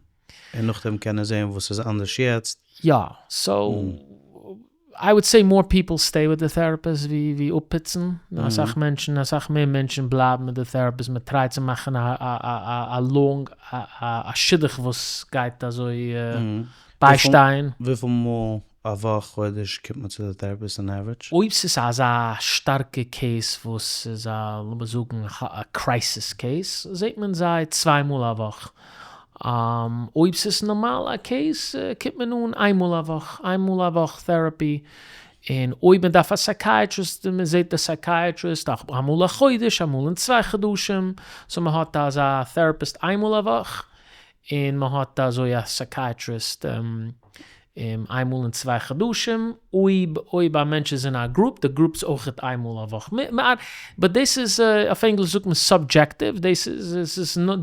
און נאכדעם קען ער זען וואס איז אנדערש יעצט. יא, so, I would say more people stay with the therapist ווי ווי אפפוצן, אסאך מענטשן, אסאך מער מענטשן בלייבן מיט די therapist, מען try ט צו מאכן א א א א long א שידוך וואס גייט אזוי ביישטיין. וויפיל מאל א וואך, חודש, קומט מען צו די therapist on average? אויב ס'איז אזא שטארקע case וואס איז א לאמיר זאגן א crisis case, זעט מען זיי צוויי מאל א וואך. אויב ס'איז נארמאל א case קומט מען אן איין מאל א וואך, איין מאל א וואך therapy, און אויב מען דארף א psychiatrist, מען זעט די psychiatrist אמאל א חודש, אמאל אין צוויי חדשים, so מען האט אזא therapist איין מאל א וואך, און מען האט אזוי א psychiatrist איינמאל אין צוויי חדשים, אויב אויב א מענטש איז אין א group, די group איז אויכעט איינמאל א וואך, but דאס איז, אויף ענגליש זאגט מען subjective, דאס איז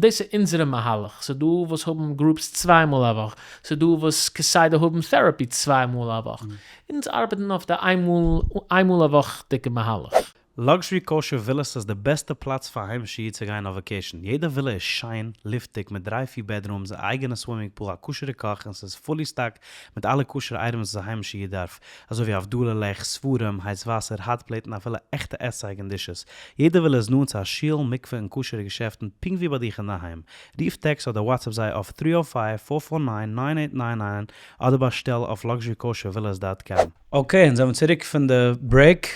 דאס איז אונזערע מהלך, ס'דא וואס האבן groups צוויי מאל א וואך, ס'דא וואס כסדר האבן therapy צוויי מאל א וואך, אונז ארבעטן אויף די איינמאל איינמאל א וואך'דיגע מהלך. Luxury Kosher Villas איז די בעסטע פלאץ פאר היימישע איד צו גיין אויף vacation, יעדע ווילע איז שיין, לופטיג, מיט דריי פיר bedrooms, א אייגענע swimming pool, א כשר'ע קאך, און ס'איז fully stocked מיט אלע כשר'ע items וואס א היימישע איד דארף, אזוי ווי הבדלה לעכט, ספרים, הייס וואסער, hot plate און אפילו עכטע עסצייג און dishes. יעדע ווילע איז נאנט צו א שול, מקווה און כשר'ע געשעפטן פונקט ווי ביי דיך אינדערהיים. רוף טעקסט אדער WhatsApp זיי אויף three o five, four four nine, nine eight nine nine אדער באשטעל אויף luxurykoshervillas dot com. Okay, אונז זעמיר צוריק פון די break.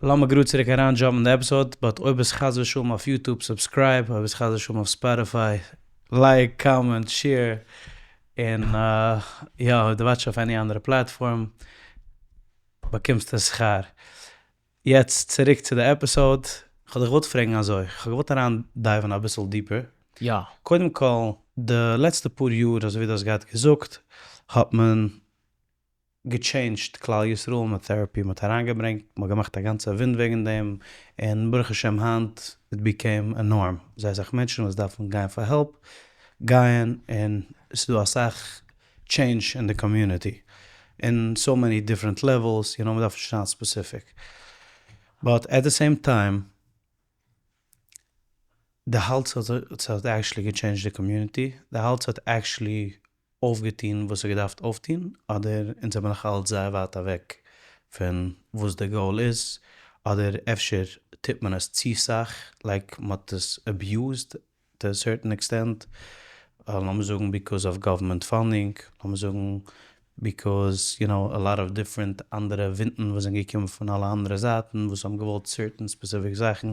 לאמיר גראד צוריק אריין jump ן אין די episode, but אויב ביסט חס ושלום אויף YouTube subscribe, אויב ביסט חס ושלום אויף Spotify like, comment, share, און יא אויב דו watch סט אויף any אנדערע platform באקומסטו שכר. יעצט צוריק צו די episode. כ'האב דיך געוואלט פרעגן אזוי, כ'האב געוואלט אריין dive ן אביסל deeper. יא. קודם כל, די לעצטע פאר יאר אזוי ווי דו האסט געהאט געזאגט, האט מען גע change ט כלל ישראל מיט therapy, מען האט אריינגעברענגט, מען האט געמאכט א גאנצע ווינט וועגן דעם, און ברוך השם היינט it became a norm, זייער אסאך מענטשן וואס דארפן גיין פאר help גייען, און עס איז דא אסאך change אין די community, אין so many different levels, you know מען דארף נישט זיין specific, but at the same time, די האלטס אז ס'האט actually גע change ט די community? די האלטס ס'האט actually אויפגעטון וואס ס'האט געדארפט אויפטון, אדער אונז זעמיר נאך אלץ זייער ווייט אוועק פון וואס די goal איז, אדער אפשר טוט מען עס צו סאך, like מ'האט עס abused to a certain extent, לאמיר זאגן because of government funding, לאמיר זאגן because you know a lot of different אנדערע ווינטן וואס זענען געקומען פון אלע אנדערע זייטן וואס האבן געוואלט certain specific זאכן,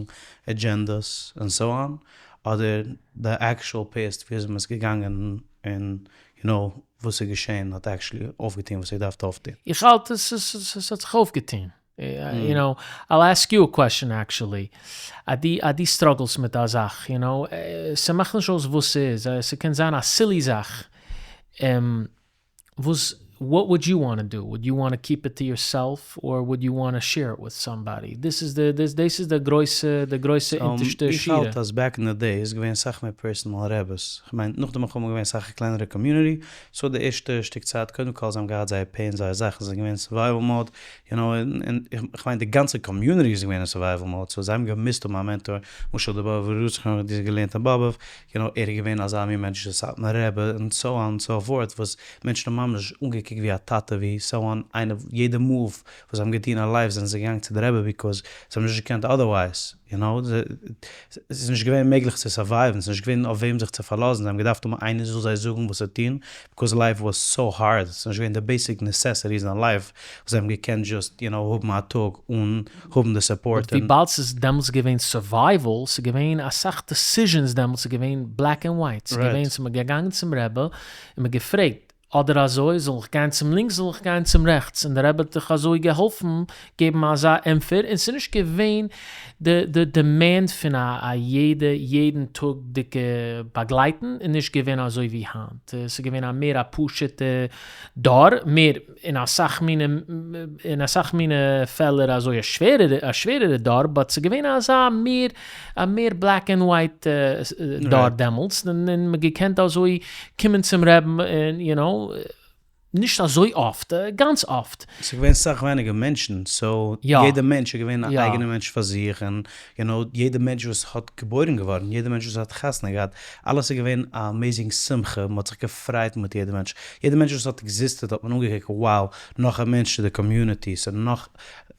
agendas, און so on, אדער די actual path ווי אזוי מ'איז געגאנגען און you know וואס איז געשען האט actually אויפגעטון וואס ער געדארפט אויפטון. איך האלט עס עס האט זיך אויפגעטון. You know, I'll ask you a question actually. אז דו אז דו struggle סט מיט א זאך, you know, ס'מאכט נישט אויס וואס ס'איז, ס'קען זיין א silly זאך, וואס what would you wanna do? Would you wanna keep it to yourself or would you wanna share it with somebody? דאס איז די דאס איז די גרויסע די גרויסע אונטערשטע איך שורה. האלט אז back אין די day איז געווען סאך מער personal רעבעס, כ'מיין נאך די מלחמה איז געווען סאך א קלענערע community, so די ערשטע שטיק צייט קודם כל זיי האבן געהאט זייער pain זייער זאכן זיי זענען געווען אין survival mode, you know, און כ'מיין די גאנצע community איז געווען אין survival mode, so זיי האבן געמוזט האבן א mentor, למשל די באבובער רב זכרונו לברכה האט געלערנט אין באבוב, you know, ער איז געווען אזא מין מענטש די סאטמאר רבי און so on and so forth וואס מענטשן האבן ממש אנגעקוקט. אנגעקוקט ווי א טאטע ווי סאו אן איינער יעדע move וואס זיי האבן געטון אין life זענען זיי געגאנגען צו די רבי because זיי האבן נישט געקענט otherwise you know ס'איז נישט געווען מעגליך צו survive ן ס'איז נישט געווען אויף וועם זיך צו פארלאזן זיי האבן געדארפט האבן איינער זאל זיי זאגן וואס צו טון because life was so hard ס'איז נישט געווען די basic necessities אין life וואס זיי האבן געקענט just you know האבן א טאג אן האבן די support. But וויבאלד ס'איז דעמאלטס געווען survival, ס'איז געווען אסאך decisions דעמאלטס, ס'איז געווען black and white, ס'איז געווען ס'איז מען געגאנגען צום רבי און מען געפרעגט, אדער אזוי, זאל איך גיין צום לינקס זאל איך גיין צום רעכטס, און די רבי האט דיך אזוי געהאלפן געבן אזא ענטפער, און ס'איז נישט געווען די די demand פון א א יעדע יעדן טאג'דיגע באגלייטן איז נישט געווען אזוי ווי היינט, ס'איז געווען א מער א פשוט'ע דור, מער אין אסאך מיני אין אסאך מיני פעלער אזוי א שווערערע א שווערערע דור, but ס'איז געווען אזא מער א מער black and white דור דעמאלטס, און מ'האט געקענט אזוי קומען צום רעבן און you know, נישט אזוי אפט, גאנץ אפט. ס'איז געווען סאך ווייניגער מענטשן, so יעדע מענטש איז געווען א אייגענע מענטש פאר זיך, און you know יעדע מענטש וואס האט געבוירן געווארן, יעדע מענטש וואס האט חתונה געהאט, אלעס איז געווען א amazing שמחה, מען האט זיך געפרייט מיט יעדע מענטש, יעדע מענטש וואס האט existed האט מען אנגעקוקט wow, נאך א מענטש צו די community, ס'איז נאך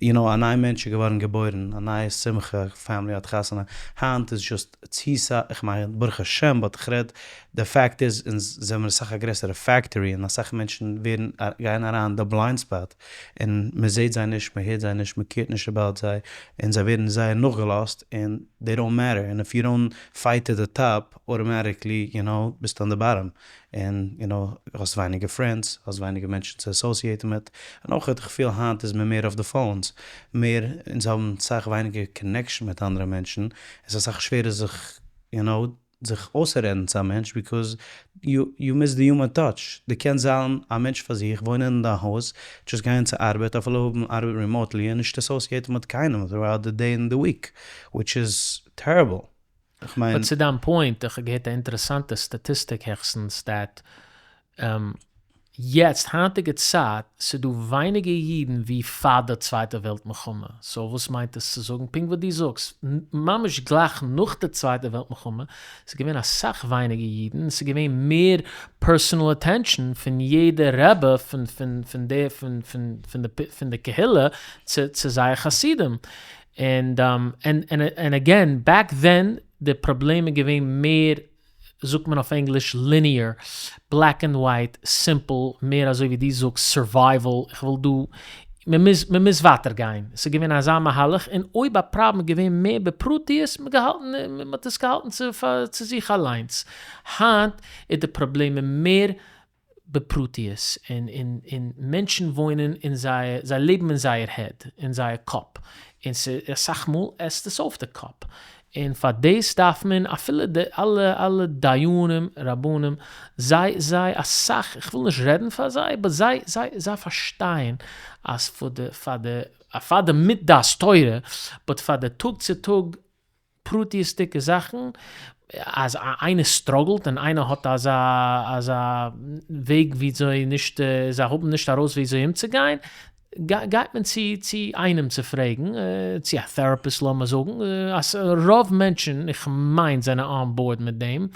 you know א נייע מענטש איז געווארן געבוירן, א נייע שמחה, family האט חתונה, היינט איז just צו סא, איך מיין ברוך השם but איך רעד, די fact איז אונז זעמיר אסאך א גרעסערע factory און אסאך מענטשן ווערן גייען אריין אין די blind spot און מען זעט זיי נישט מען הערט זיי נישט מען care ט נישט about זיי און זיי ווערן זייער נאכגעלאזט און they don't matter און if you don't fight to the top automatically you know ביסטו on the bottom און you know האסט ווייניגער friends האסט ווייניגער מענטשן צו associate ן מיט און אויך איך פיל היינט איז מען מער אויף די phones מער אונז האבן סאך ווייניגער connection מיט אנדערע מענטשן עס איז אסאך שווערער זיך you know זיך אויסרעדן צו א מענטש because you miss the human touch, דו קענסט זיין א מענטש פאר זיך, וואוינען אין דיין הויז, just גיין צו ארבעט, אפילו האבן ארבעט remotely און נישט associate ן מיט קיינעם throughout the day און the week, which is terrible, איך מיין. But צו דיין point, איך האב געהערט א אינטערעסאנטע statistic העכסטנס that יעצט היינטיגע צייט ס'דא ווייניגער אידן ווי פאר די צווייטע וועלט מלחמה, so וואס מיינט עס צו זאגן? פונקט וואס דו זאגסט, ממש גלייך נאך די צווייטע וועלט מלחמה ס'איז געווען אסאך ווייניגער אידן און ס'איז געווען מער personal attention פון יעדע רבי פון פון די פון די קהילה צו זייער חסידים, און און again back then די פראבלעם איז געווען מער זאגט מען אויף ענגליש linear, black and white, simple, מער אזוי ווי דו זאגסט survival, איך וויל דא, מען מוז, מען מוז ווייטער גיין, ס'איז געווען אזא מהלך, און אויב א פראבלעם איז געווען מער בפרטיות, מען געהאלטן, מען האט עס געהאלטן צו פאר צו זיך אליינס, היינט איז די פראבלעמען מער בפרטיות, און און און מענטשן וואוינען אין זייער, זיי לעבן אין זייער head, אין זייער קאפ, און ס'אסאך מאל עסט עס אויף די קאפ, און פאר דאס דארף מען אפילו די אלע אלע דיינים רבנים זיי זיי אסאך, איך וויל נישט רעדן פאר זיי, but זיי זיי זיי פארשטייען אז פאר די פאר די פאר די מיט דעת תורה, but פאר די טאג צו טאג פרטיות'דיגע זאכן, אז איינער struggle ט און איינער האט אזא אזא וועג וויאזוי נישט זיי האבן נישט ארויס וויאזוי אומצוגיין, גייט מען צו צו איינעם צו פרעגן, צו א therapist לאמיר זאגן, אז רוב מענטשן, איך מיין, זענען on board מיט דעם,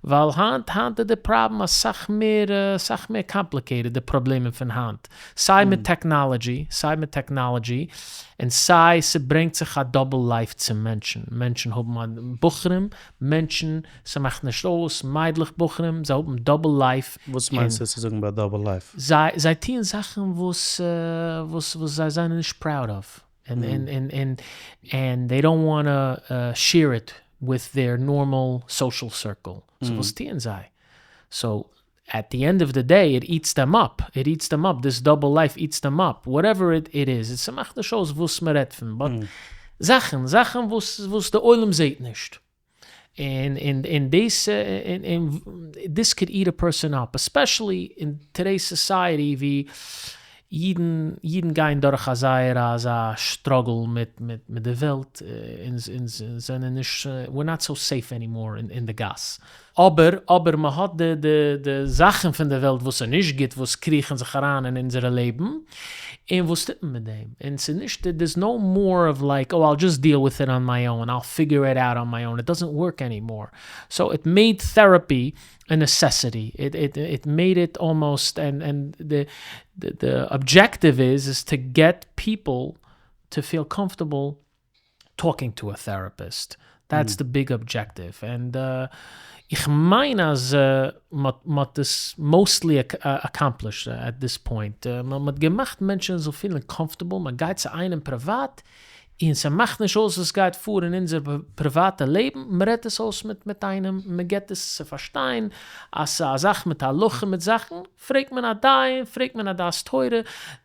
ווייל היינט היינט איז די פראבלעם אסאך מער אסאך מער complicated די פראבלעמען פון היינט, סיי מיט technology, סיי מיט technology, און סיי ס'ברענגט זיך א double life צו מענטשן, מענטשן האבן א, בחורים, מענטשן, ס'מאכט נישט אויס, מיידלעך בחורים, זיי האבן double life. וואס מיינסטו צו זאגן ביי double life? זיי זיי טוען זאכן וואס וואס וואס זיי זענען נישט proud of, און און און און און they don't wanna share it with their normal social circle, so וואס טוען זיי? So at the end of the day it eats them up, it eats them up, this double life eats them up, whatever it is, ס'מאכט נישט אויס וואס מ'רעדט פון, but זאכן, זאכן וואס וואס די עולם זעהט נישט, און און און דאס און this could eat a person up, especially אין today's society ווי אידן אידן גייען דורך א זייער אזא struggle מיט מיט מיט די וועלט, אונז אונז זענען נישט, we're not so safe anymore אין די גאס. אבער אבער מען האט די די די זאכן פון די וועלט וואס איז נישט גוט וואס קריכן זיך אריין אין אונזערע לעבן, און וואס טוט מען מיט דעם? און ס'איז נישט, there's no more of like oh I'll just deal with it on my own, I'll figure it out on my own, it doesn't work anymore, so it made therapy a necessity, it it it made it almost and and די די objective איז איז to get people to feel comfortable talking to a therapist, that's the big objective, and איך מיין אז מ'האט עס mostly accomplished at this point, מ'האט געמאכט מענטשן זאל פילן comfortable, מ'גייט צו איינעם פריוואט, און ס'מאכט נישט אויס וואס גייט פאר אין אונזער פריוואטע לעבן, מ'רעדט עס אויס מיט מיט איינעם, מ'געט עס צו פארשטיין אז ס'איז א זאך מיט הלכה מיט זאכן, פרעגט מען א דיין, פרעגט מען א דעת תורה,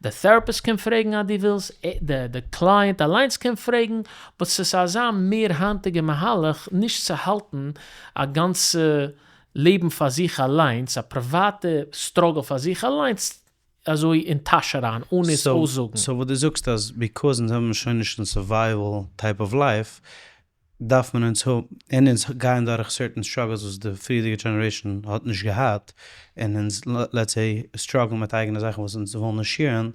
די therapist קען פרעגן אז דו ווילסט, די client אליינס קען פרעגן, but ס'איז אזא מער היינטיגע מהלך נישט צו האלטן א גאנצע לעבן פאר זיך אליינס, א פריוואטע struggle פאר זיך אליינס, אזוי אין טאש אריין אן עס אויסזאגן. so וואס דו זאגסט אז because אונז האבן שוין נישט קיין survival type of life, דארף מען אונז האבן, און אונז גייען דורך certain struggles וואס די פריערדיגע generation האט נישט געהאט, און אונז let's say struggle ן מיט אייגענע זאכן וואס אונז ווילן נישט share ן,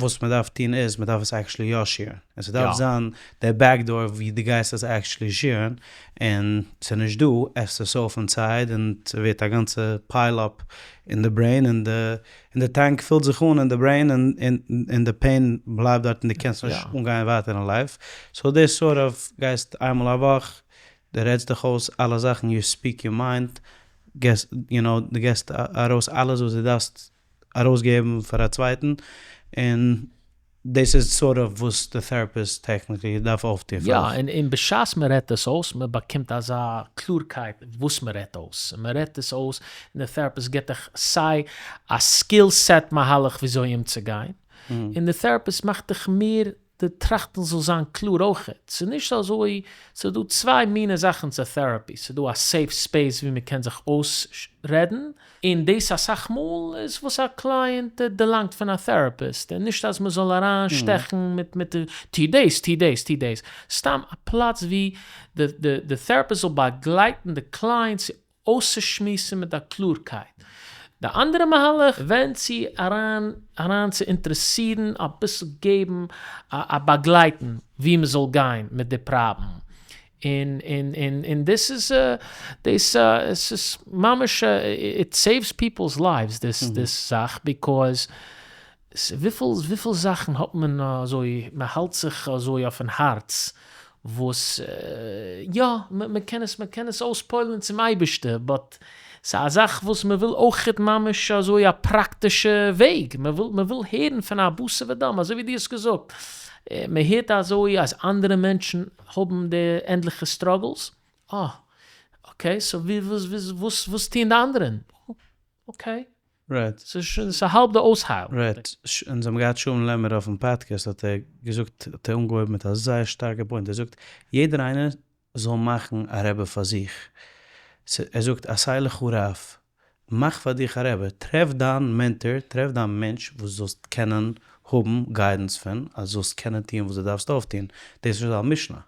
וואס מען דארף טון איז מען דארף עס actually יא share ן, און ס'דארף זיין די back door ווי דו גייסט עס actually share ן, און ס'איז נישט דא, עסט עס אויף inside און ס'ווערט א גאנצע pile up אין די brain און די און די tank פילט זיך אן אין די brain און די pain בלייבט דארט און דו קענסט נישט אנגיין ווייטער אין life, so דאס sort of גייסט איינמאל א וואך, דו רעדסט דיך אויס אלע זאכן, you speak your mind, געסט you know דו געסט ארויס אלעס וואס דו דארפסט ארויסגעבן פאר א צווייטן, און דאס איז sort of וואס די therapist technically דארף אויפטון פאר דיך. יא, און בשעת מען רעדט עס אויס, מען באקומט אזא קלארקייט וואס מען רעדט אויס, מען רעדט עס אויס און די therapist גיבט דיך סיי א skill set מהלך וויאזוי אומצוגיין, און די therapist מאכט דיך מער די טראכטן זאל זיין קלאר אויכעט, ס'איז נישט אזוי, ס'איז דא צוויי מינע זאכן צו therapy, ס'איז דא א safe space ווי מען קען זיך אויסרעדן, און דאס אסאך מאל איז וואס א client דערלאנגט פון א therapist, און נישט אז מען זאל אריין שטעכן מיט מיט טו דאס טו דאס טו דאס, סתם א פלאץ ווי די די therapist זאל באגלייטן די client צו אויסצושמועסן מיט א קלארקייט. די אנדערע מהלך ווענדט צו אריין אריין צו אינטערעסירן אביסל געבן א באגלייטן ווי מען זאל גיין מיט די פראבלעם, און און און און דאס איז דאס עס איז ממש it saves people's lives this this זאך because וויפיל וויפיל זאכן האט מען אזוי מען האלט זיך אזוי אויפן הארץ וואס יא מען קען עס מען קען עס אויספועל'ן צום אייבערשטער but ס'איז א זאך וואס מען וויל אויכעט ממש אזוי א פראקטישע וועג, מען וויל מען וויל הערן פון א בשר ודם אזוי ווי דו האסט געזאגט, מען הערט אזוי אז אנדערע מענטשן האבן די ענדליכע struggles, אה okay so ווי וואס וואס וואס טוען די אנדערע? okay. Right. ס'איז שוין ס'איז האלב די אויסהיילן. Right. אונז האבן געהאט שלום לעמער אויפן פאדקעסט האט ער געזאגט האט ער אנגעהויבן מיט א זייער שטארקע point ער זאגט יעדער איינער זאל מאכן א רבי פאר זיך. ער זאגט עשה לך רב, מאך פאר דיך א רבי, טרעף דיין mentor, טרעף דיין מענטש וואס זאלסט קענען האבן guidance פון, אז זאלסט קענען טון וואס דו דארפסט אויפטון, דאס איז א משנה,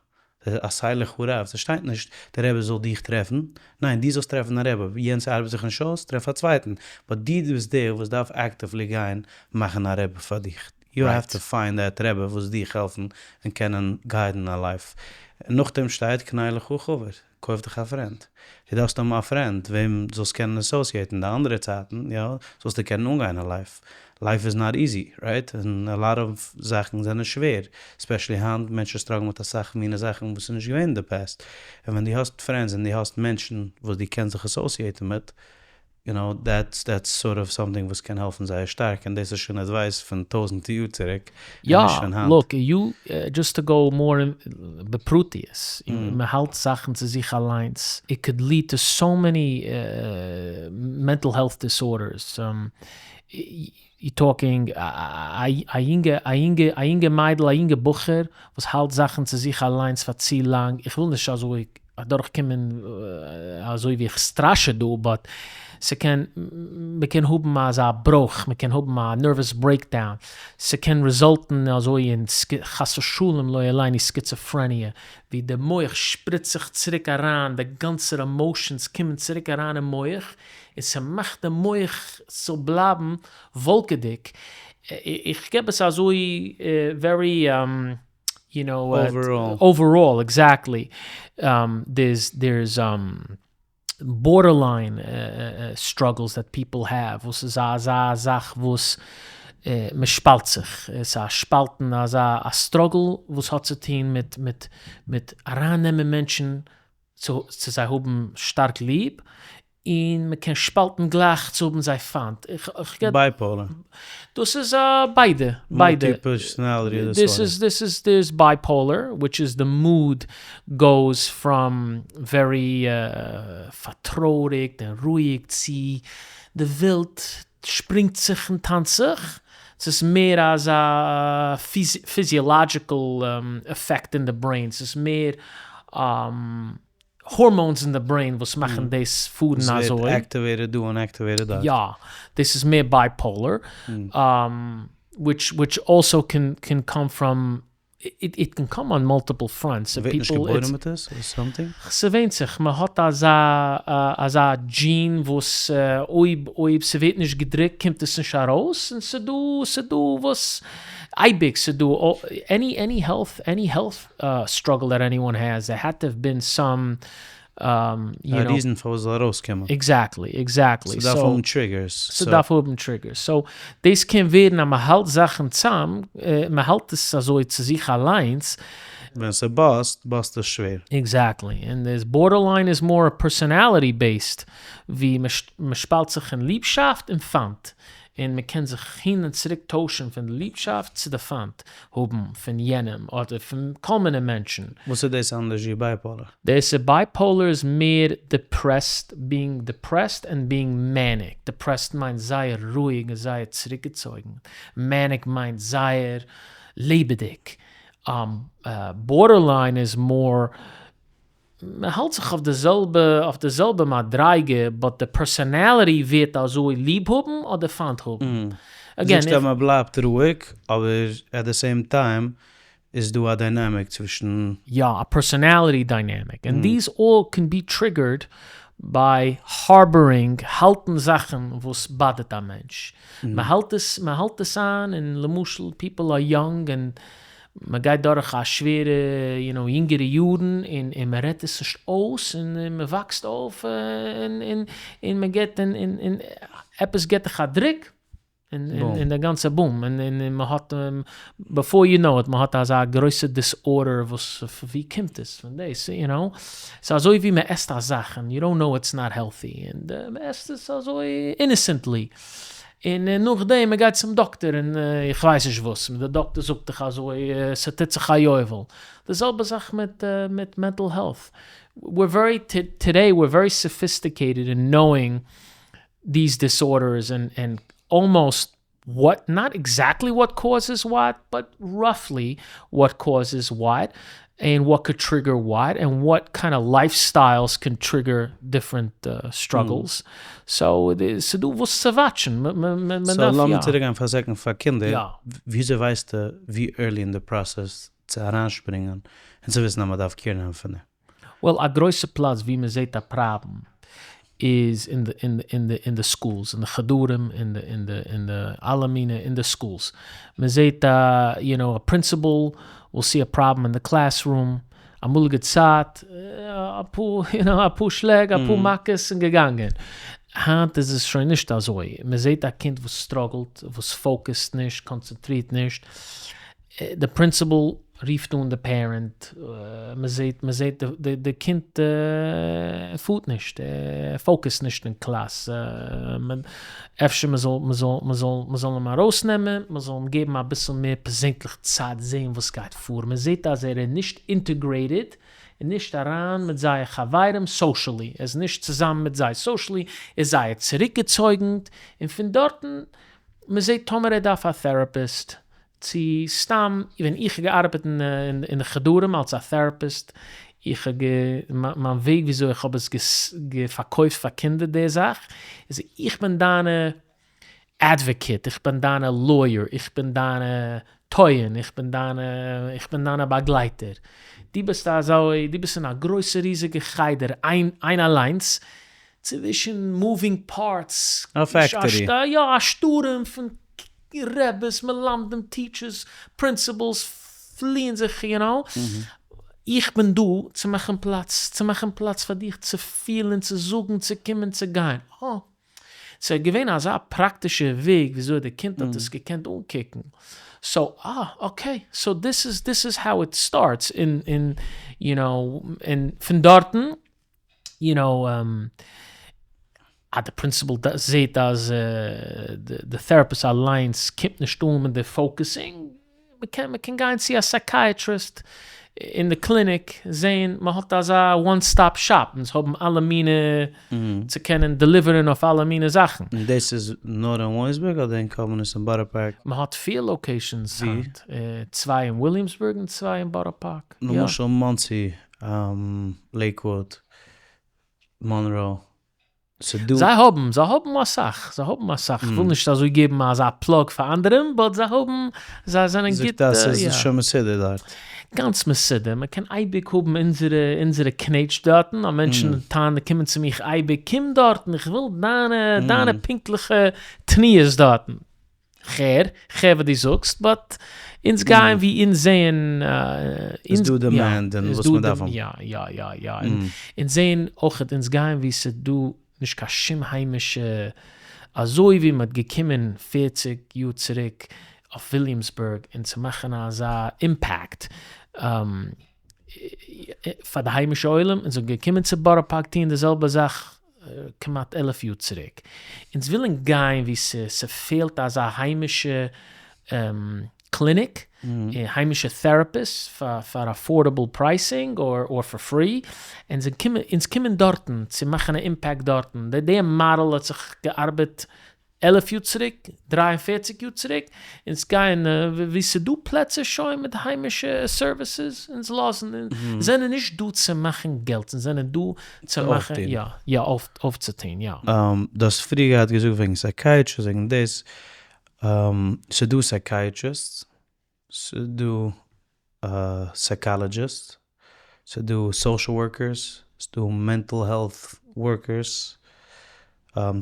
עשה לך רב, ס'שטייט נישט דער רבי זאל דיך טרעפן, ניין דו זאלסט טרעפן א רבי, יענץ ארבעט זיך נישט אויס, טרעף א צווייטן, but דו ביסט דער וואס דארף actively גיין מאכן א רבי פאר דיך, you have to find that רבי וואס דיך העלפן און קענען guide ן א life. נאכדעם שטייט קנה לך חבר, קויף דיך א friend. דו דארפסט האבן א friend וועם זאלסט קענען associate ן די אנדערע צייטן, יא, זאלסטו קענען אנגיין א life. Life is not easy, right? און a lot of זאכן זענען שווער, especially היינט, מענטשן struggle ן מיט אסאך מינע זאכן וואס איז נישט געווען אין די past. און ווען דו האסט friends און דו האסט מענטשן וואס דו קענסט זיך associate ן מיט, you know, that's that's sort of something וואס קען העלפן זייער שטארק, און דאס איז שוין advice פון טויזענטע יאר צוריק, יא, און נישט פון היינט. Look, you, just to go more בפרטיות, מען האלט זאכן צו זיך אליינס, it could lead to so many mental health disorders, you talking א יונגע א יונגע א יונגע מיידל א יונגע בחור וואס האלט זאכן צו זיך אליינס פאר צו לאנג, איך וויל נישט אזוי אדורך קומען אזוי ווי איך סטראשע דא, but. ס'קען, מ'קען האבן אזא בראך, מ'קען האבן א נערוועס ברעיקדאון, ס'קען רעזאלטן אזוי אין חס ושלום לא עלינו סקיצאפרעניע, ווי די מח שפריצט זיך צוריק אריין, די גאנצע עמאושענס קומען צוריק אריין אין מח, און ס'מאכט די מח זאל בלייבן וואלקעדיג, איך געב עס אזוי ווערי יו נאו, אוועראל, עקזעקטלי, דערס בארדערליין סטראגלס דעט פיפל העוו, וואס איז אזא זאך וואס מען שפאלט זיך, עס איז א שפאלטן אזא א סטראגל וואס האט צו טון מיט מיט מיט ארייננעמען מענטשן צו צו זיי האבן שטארק ליב, און מען קען שפאלטן גלייך צו האבן זיי פיינט. בייפאולער. דאס איז ביידע, ביידע. מולטי פערסאנעליטי דיסארדער. דאס איז דאס בייפאולער, וויטש איז די מוד גאוס פראם ווערי פארטרויעריגט און רואיג צו די וועלט שפרינגט זיך און טאנצט זיך, ס'איז מער אזא פיזיאלאדזשיקל עפעקט אין די ברעין, ס'איז מער הארמאונס אין די ברעין וואס מאכן דאס פארן אזוי. ס'ווערט עקטיוועיטעד דא און עקטיוועיטעד דארט. יא, דאס איז מער בייפאולער, וויטש וויטש אלסאו קען קען קאם פראם, איט קען קאם אן מאלטיפל פראנטס. מ'ווערט נישט געבוירן מיט עס אר סאמטינג? ס'ווענדט זיך, מ'האט אזא אזא דזשין וואס אויב אויב ס'ווערט נישט געדרוקט קומט עס נישט ארויס, און ס'דא ס'דא וואס אייביג ס'דא עני עני העלט עני העלט סטראגל דעט עניוואן העז, דער העד טו האוו בין סאם יו נאו. א ריזען פארוואס ס'זאל ארויסקומען. עקזעקטלי, עקזעקטלי. ס'דארף האבן טריגערס. ס'דארף האבן טריגערס. סאו דאס קען ווערן אז מ'האלט זאכן צאם, מ'האלט עס אזוי צו זיך אליינס. ווען ס'באסט, באסט עס שווער. עקזעקטלי. און דאס בארדערליין איז מאר פערסאנאליטי בעיסד, ווי מ'שפאלט זיך אין ליבשאפט און פיינט. און מען קען זיך הין און צוריק טוישן פון די ליבשאפט צו די פיינט האבן פון יענעם אדער פון כל מיני מענטשן. וואס איז דאס אנדערש ווי בייפאולער? דאס איז בייפאולער איז מער דיפרעסט, ביאינג דיפרעסט ענד ביאינג מעניק, דיפרעסט מיינט זייער רואיג און זייער צוריקגעצויגן, מעניק מיינט זייער לעבעדיג, בארדערליין איז מאר מען האלט זיך אויף די זעלבע אויף די זעלבע מדריגה באט די פערסאנעליטי ווערט אזוי ליב האבן אדער פיינט האבן. אגעין זאגסט אז מען בלייבט רואיג אבער עט די סעים טיים איז דא א דיינעמיק צווישן. יא א פערסאנעליטי דיינעמיק און דיס אלל קען בי טריגערד ביי הארבארינג האלטן זאכן וואס באדערט א מענטש מען האלט עס מען האלט עס איין און למשל פיפל אר יונג און מען גייט דורך א שווערע יו נאו יונגערע יארן און און מען רעדט עס נישט אויס און מען וואקסט אויף און און און מען געט און און און עפעס געט דיך א דריק און און די גאנצע בום און און מען האט ביפאר יו נאו איט מען האט אזא גרויסע דיסארדער וואס פון ווי קומט עס פון דאס יו נאו ס'איז אזוי ווי מען עסט א זאך און יו דאנט נאו איטס נאט העלטי און מען עסט עס אזוי אינעסענטלי. און נאכדעם מען גייט צום דאקטער און איך ווייס נישט וואס, די דאקטער זאגט דיך אזוי ס'טוט זיך א יובל, די זעלבע זאך מיט מיט מענטל העלט, וויר ווערי טודעי וויר ווערי סאפיסטיקעיטעד אין נאואינג דיס דיסארדערס און און אלמאסט וואט, נאט עקזעקטלי וואט קאוזעס וואט, באט ראפלי וואט קאוזעס וואט, און וואט קוד טריגער וואט, און וואט קיינד אוו לייף סטיילס קען טריגער דיפרענט סטראגעלס, סאו ס'דא וואס צו וואטשן, מ'דארף יא. סאו לאמיר צוריק גיין פאר א סעקאנד פאר קינדער, וויאזוי ווייסטו ווי ערלי אין די פראסעס צו אריינשפרינגען און צו וויסן אז מ'דארף קעיר נעמען פון דעם? וועל א גרויסע פלאץ ווי מ'זעט א פראבלעם איז אין די אין די אין די אין די סקולס אין די חדרים אין די אין די אין די אלע מינע אין די סקולס מען זעט א יו נאו א פרינסיפעל וויל סי א פראבלעם אין די קלעס רום אמאליגע צייט אפאר יו נאו אפאר שלעג אפאר מכות און געגאנגען היינט איז עס שוין נישט אזוי מען זעט א קינד וואס סטראגעלט וואס פאוקעסט נישט קאנצענטרירט נישט די פרינסיפעל רופט אן די פערענט, מען זעט מען זעט די די קינד פארט נישט, ער פאוקעסט נישט אין קלאס, אפשר מען זאל מען זאל מען זאל מען זאל אים ארויסנעמען, מען זאל אים געבן אביסל מער פערזענליך צייט זען וואס גייט פאר, מען זעט אז ער איז נישט אינטעגרעיטעד, נישט אריין מיט זייער חברים סאושעלי, ער איז נישט צוזאמען מיט זיי סאושעלי, ער איז זייער צוריקגעצויגן, און פון דארטן מען זעט טאמער ער דארף א טעראפיסט, צו סתם ווען איך האב געארבעט אין די חדרים אלס א טעראפיסט, איך האב גע, מיין וועג וויאזוי איך האב עס פארקויפט פאר קינדער די זאך, איז איך בין דיינע advocate, איך בין דיינע lawyer, איך בין דיינע טוען, איך בין דיינע, איך בין דיינע באגלייטער. דו ביסט אזוי, דו ביסט אין א גרויסע ריזיגע חדר, איין איין אליינס, צווישן moving parts, א factory. יא, א שטורעם פון רעבעס, מלמדים, teachers, principals, פליען זיך, you know. איך בין דא צו מאכן פלאץ, צו מאכן פלאץ פאר דיך צו פילן, צו זאגן, צו קומען, צו גיין. אה. ס'איז געווען אזא פראקטישע וועג וויאזוי די קינד האט עס געקענט אנקוקן. so, אה, okay, so this is, this is how it starts, און, און, you know, און פון דארטן, you know, אז די principal זעהט אז די therapist אליינס קומט נישט אן מיט די focusing, מ'קען מ'קען גיין צו א psychiatrist אין די קליניק זעהן מ'האט אזא one stop shop, אונז האבן אלע מיני צו קענען deliver ען אויף אלע מיני זאכן. און דאס איז נאר אין וויליאמסבורג אדער אין קאמעניץ אין בארא פארק? מ'האט פיר locations היינט, צוויי אין וויליאמסבורג און צוויי אין בארא פארק. למשל מאנסי, לעיקוואוד, מאנרא, ס'דא. זיי האבן, זיי האבן אסאך, זיי האבן אסאך, כ'וויל נישט אזוי געבן אזא plug פאר אנדערע, but זיי האבן, זיי זענען גוט, זאגט אז ס'איז שוין מסודר דארט. גאנץ מסודר, מען קען אייביג האבן אונזערע, אונזערע קנעטש דארטן, א מענטשן טענה'ן קומען צו מיך אייביג, קום דארטן, איך וויל דיינע, דיינע פונקטליכע תנועות דארטן. כ'הער, כ'הער וואס דו זאגסט, but אונז גייען ווי אונז זעען, איז דא demand און וואס מען דארף האבן. יא, יא, יא, יא, אונז זעען אויכעט, אונז גייען ווי ס'איז דא נישט קיין שום היימישע, אזוי ווי מ'האט געקומען 40 יאר צוריק אויף וויליאמסבורג און צו מאכן אזא impact פאר די היימישע עולם, אונז זענען געקומען צו בארא פארק טוען די זעלבע זאך כמעט 11 יאר צוריק. אונז ווילן גיין ווי ס'פעלט אזא היימישע קליניק, היימישע therapist פאר affordable pricing or for free, אונז קומען דארטן צו מאכן א impact דארטן. די מאדעל האט זיך געארבעט 11 יאר צוריק, 43 יאר צוריק, אונז גייען ווי ס'דא פלעצער שוין מיט היימישע services, אונז לאזן, אונז זענען נישט דא צו מאכן געלט, אונז זענען דא צו מאכן, יא, יא, אויפצוטון, יא. דו האסט פריער געהאט געזאגט וועגן psychiatrist, וועגן דאס, ס'דא psychiatrists, ס'דא psychologists, ס'דא social workers, ס'דא mental health workers,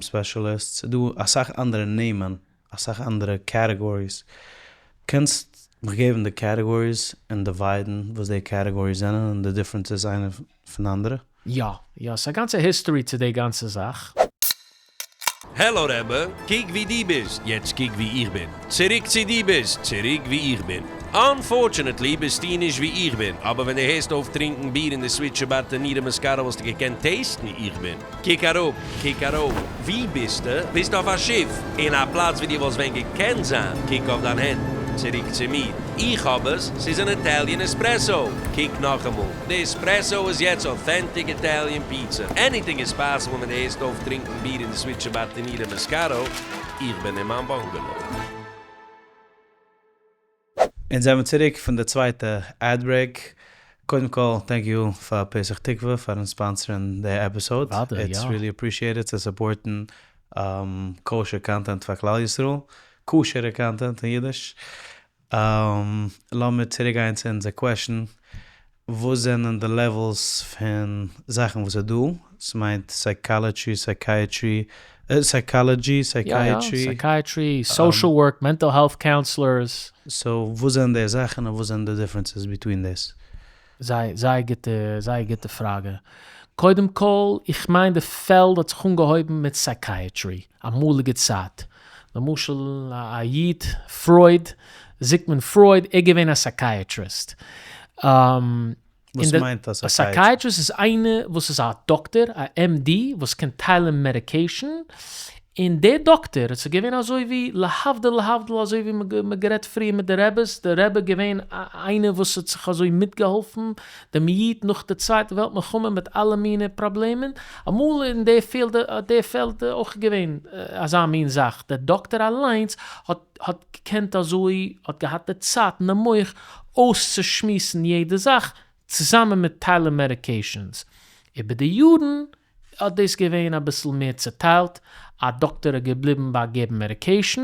specialists, ס'דא אסאך אנדערע נעמען, אסאך אנדערע categories, קענסט מיך געבן די categories און divide ן וואס די categories זענען און די differences איינע פון די אנדערע? יא, יא, ס'איז א גאנצע history צו די גאנצע זאך. העלא רעבע, קוק ווי דו ביסט, יעצט קוק ווי איך בין. צוריק צו דו ביסט, צוריק ווי איך בין. Unfortunately ביסטו נישט ווי איך בין, אבער ווען דו הערסט אויף טרינקן ביר און די switch ברטנורא מסקרא וואלסטו געקענט taste ן ווי איך בין. קוק אראפ, קוק ארויף, ווי ביסטו? ביסט אויף א שיף, אין א פלאץ ווי דו וואלסט ווען געקענט זיין, קוק אויף דיין הענט, צוריק צו מיר, איך האב עס, ס'איז אן Italian espresso, קוק נאכאמאל, די עספרעסאו איז יעצט authentic Italian pizza, anything is possible ווען דו הערסט אויף טרינקן ביר און די switch ברטנורא מסקרא, איך בין אין מיין bungalow. אונז זעמיר צוריק פון די צווייטע ad break. קודם כל thank you פאר פתח תקווה פארן sponsor ן די episode. It's really appreciated צו support ן kosher content פאר כלל ישראל. כשר'ע content אין אידיש. לאמיר צוריק גיין צו אונזער question. וואס זענען די levels פון זאכן וואס איז דא? ס'מיינט psychology, psychiatry, psychology, psychiatry. Psychiatry, social work, mental health counselors. So וואס זענען די זאכן און וואס זענען די differences between דאס? זייער זייער גוטע זייער גוטע פראגע. קודם כל, איך מיין די פעלד האט זיך אנגעהויבן מיט psychiatry, אמאליגע צייט. למשל א איד, פרויד, זיגמונד פרויד, ער געווען א psychiatrist. וואס מיינט א psychiatrist? א psychiatrist איז איינער וואס איז א דאקטער, א MD, וואס קען טיילען medication, און דער דאקטער, עס איז געווען אזוי ווי להבדיל להבדיל אזוי ווי מ'האט גערעדט פריער מיט די רעבעס, די רבי געווען איינער וואס האט זיך אזוי מיטגעהאלפן דעם איד נאך די צווייטע וועלט מלחמה מיט אלע מיני פראבלעמען, אמאל אין די פעלד די פעלד אויך געווען אזא מין זאך, דער דאקטער אליינס האט האט געקענט אזוי, האט געהאט די צייט און די מח אויסצושמועסן יעדע זאך. צוזאמען מיט טיילע medications. איבער די יארן האט דאס געווען אביסל מער צוטיילט, א דאקטאר איז געבליבן ביי געבן medication,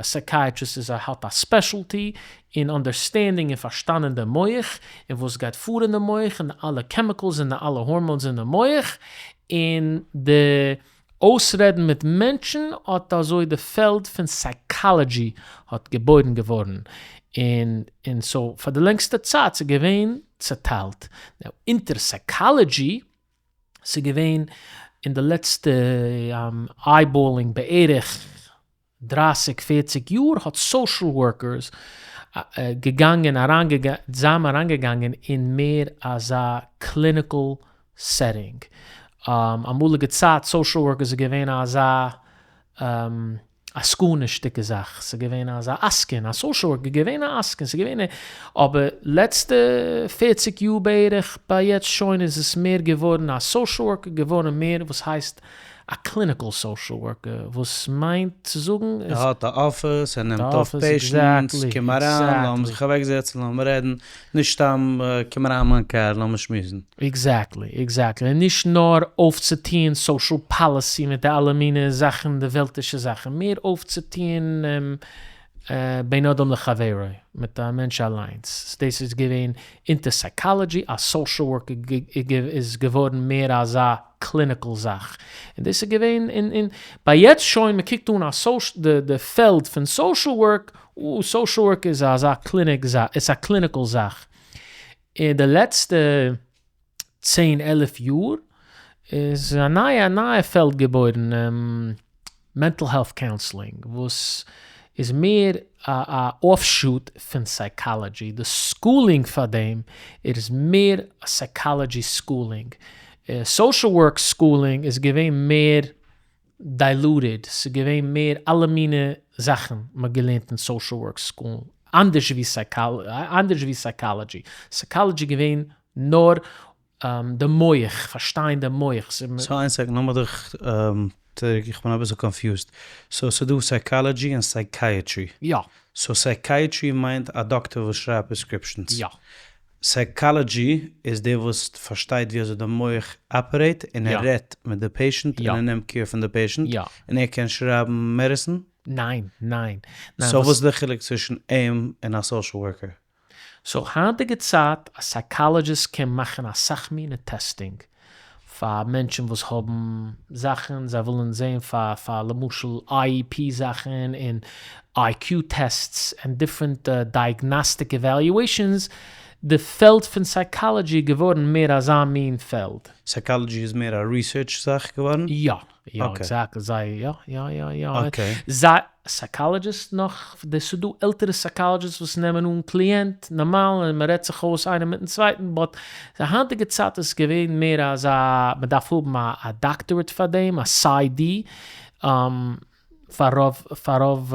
א psychiatrist איז א האט א specialty אין understanding און פארשטאנען די מח, און וואס גייט פאר אין די מח, און די אלע chemicals און די אלע hormones אין די מח, און די אויסרעדן מיט מענטשן האט אזוי די פעלד פון psychology האט געבוירן געווארן, און און so פאר די לענגסטע צייט ס'איז געווען צוטיילט. Now אונטער psychology ס'איז געווען אין די לעצטע eyeballing בערך דרייסיג פערציג יאר האט social workers געגאנגען זיי האבן אריינגעגאנגען אין מער אזא clinical setting. אמאליגע צייט social workers איז געווען אזא עסקנות'דיגע זאך, ס'איז געווען אזא עסקן, א social worker איז געווען א עסקן, ס'איז געווען א, אבער לעצטע פערציג יאר בערך ביי יעצט שוין איז עס מער געווארן א social worker געווארן מער וואס הייסט א clinical social worker, וואס מיינט צו זאגן ער האט א אפיס, ער נעמט אויף patients, קום אריין, לאמיר זיך אוועקזעצן, לאמיר רעדן, נישט סתם קום אריין אין מיין קאר, לאמיר שמועסן. Exactly, exactly, און נישט נאר אויפצוטוהן social policy מיט די אלע מיני זאכן, די וועלטישע זאכן, מער אויפצוטוהן בין אדם לחבירו, מיט א מענטש אליינס, דאס איז געווען אונטער psychology, א social worker איז געווארן מער אזא clinical זאך, און דאס איז געווען און ביי יעצט שוין מען קוקט אן א די פעלד פון social work, אה social work איז אזא clinic זאך, איז א clinical זאך, אין די לעצטע צען עלף יאר איז א נייע א נייע פעלד געבוירן, mental health counseling, וואס איז מער א א offshoot פון psychology, די schooling פאר דעם איז מער א psychology schooling, social work schooling איז געווען מער diluted, ס'איז געווען מער אלע מיני זאכן מ'האט געלערנט אין social work school, אנדערש ווי אנדערש ווי psychology, psychology איז געווען נאר די מח, פארשטיין די מח. So איין second, לאמיר דיך צוריק, איך בין אביסל confused. So ס'דא psychology און psychiatry. יא. So psychiatry מיינט א דאקטער וואס שרייבט prescriptions. יא. Psychology איז דער וואס פארשטייט ווי אזוי די מח operate און ער רעדט מיט די patient און ער נעמט care פון די patient און ער קען שרייבן medicine. ניין, ניין. So וואס איז די חילוק צווישן אים און א social worker? So היינטיגע צייט א psychologist קען מאכן אסאך מינע testing פאר מענטשן וואס האבן זאכן זיי ווילן זעהן פאר פאר למשל IEP זאכן און IQ tests און different diagnostic evaluations, די פעלד פון psychology איז געווארן מער אזא מין פעלד. Psychology איז מער א research זאך געווארן? יא, יא exactly, זיי יא יא יא יא, זיי psychologist נאך, די ס'דא עלטערע psychologist וואס נעמען אן קליענט נארמאל און מ'רעדט זיך אויס איינער מיטן צווייטן, but די היינטיגע צייט איז געווען מער אזא מ'דארף האבן א דאקטארעט פאר דעם, א PsyD, פאר רוב פאר רוב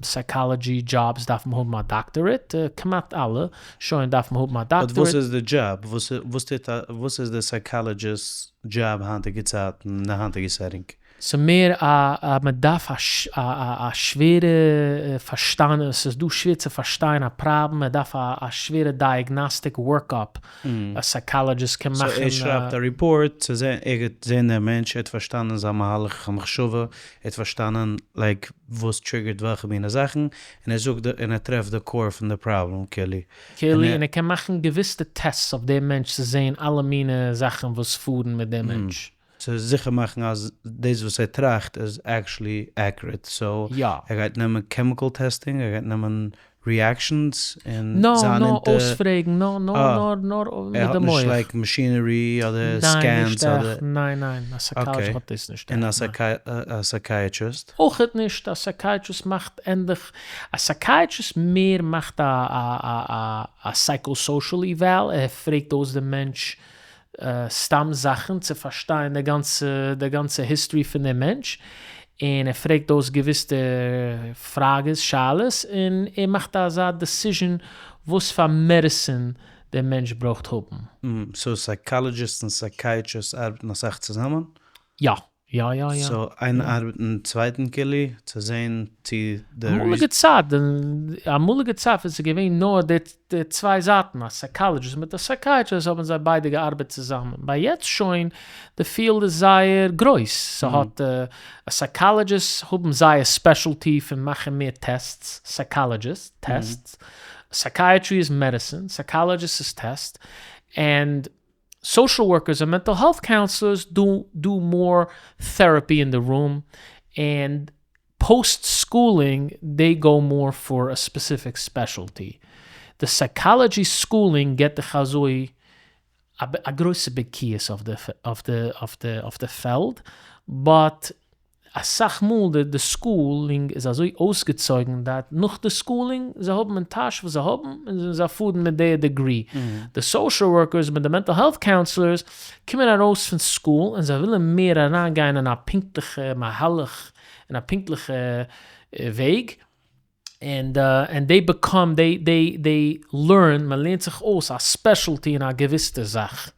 psychology jobs דארף מען האבן א דאקטארעט, כמעט אלע שוין דארף מען האבן א דאקטארעט. But וואס איז די דזשאב? וואס טוט א וואס איז די psychologist job היינטיגע צייטן אין די היינטיגע setting? ס'מער א א מ'דארף א א שווערע פארשטאנען, ס'איז דא שווער צו פארשטיין א פראבלעם, מ'דארף א א שווערע diagnostic workup, א psychologist קען מאכן. So ער שרייבט א report צו זען, ער האט געזען דעם מענטש, ער האט פארשטאנען זיין מהלך המחשבה, ער האט פארשטאנען like וואס trigger ט וועלכע מינע זאכן, און ער זאגט און ער טרעפט די core פון די פראבלעם כאילו. כאילו, און ער קען מאכן געוויסע tests אויף דעם מענטש צו זען אלע מינע זאכן וואס פארן מיט דעם מענטש. צו זיכער מאכן אז דאס וואס ער טראכט איז actually accurate, so ער גייט נעמען chemical testing, ער גייט נעמען reactions און זיין נאר נאר אויספרעגן, נאר נאר נאר נאר מיט די מח. ער האט נישט like machinery אדער scans אדער. ניין ניין, א psychologist האט דאס נישט. און א psychiatrist? אויכעט נישט, א psychiatrist מאכט ענדליך, א psychiatrist מער מאכט א א א psychosocial eval, ער פרעגט אויס די מענטש סתם זאכן צו פארשטיין די גאנצע די גאנצע history פון דעם מענטש, און ער פרעגט אויס געוויסע פראגעס שאלות, און ער מאכט אזא decision וואס פאר medicine דער מענטש ברויכט האבן. So psychologists און psychiatrists ארבעטן אסאך צוזאמען? יא. יא יא יא. So איינער ארבעט מיטן צווייטן כאילו צו זעהן צו די. אמאליגע צייט, אמאליגע צייט ווען ס'איז געווען נאר די צוויי זייטן, א psychologist מיט א psychiatrist האבן זיי ביידע געארבעט צוזאמען, ביי יעצט שוין די field איז זייער גרויס, ס'האט א psychologist האבן זייער specialty פון מאכן מער tests, psychologist tests, psychiatry איז medicine, psychologist איז test, and social workers און mental health counselors do do more therapy in the room, and post schooling they go more for a specific specialty. די psychology schooling געט דיך אזוי א גרויסע בקיאות אויף די פעלד, but אסאך מאל די די schooling איז אזוי אויסגעצויגן that נאך די schooling זיי האבן אין טאש וואס זיי האבן און זיי פארן מיט די degree. די social workers מיט די mental health counselors קומען ארויס פון school און זיי ווילן מער אריינגיין אין א פונקטליכע מהלך אין א פונקטליכע וועג, and and they become they they they learn, מען לערנט זיך אויס א specialty אין א געוויסטע זאך,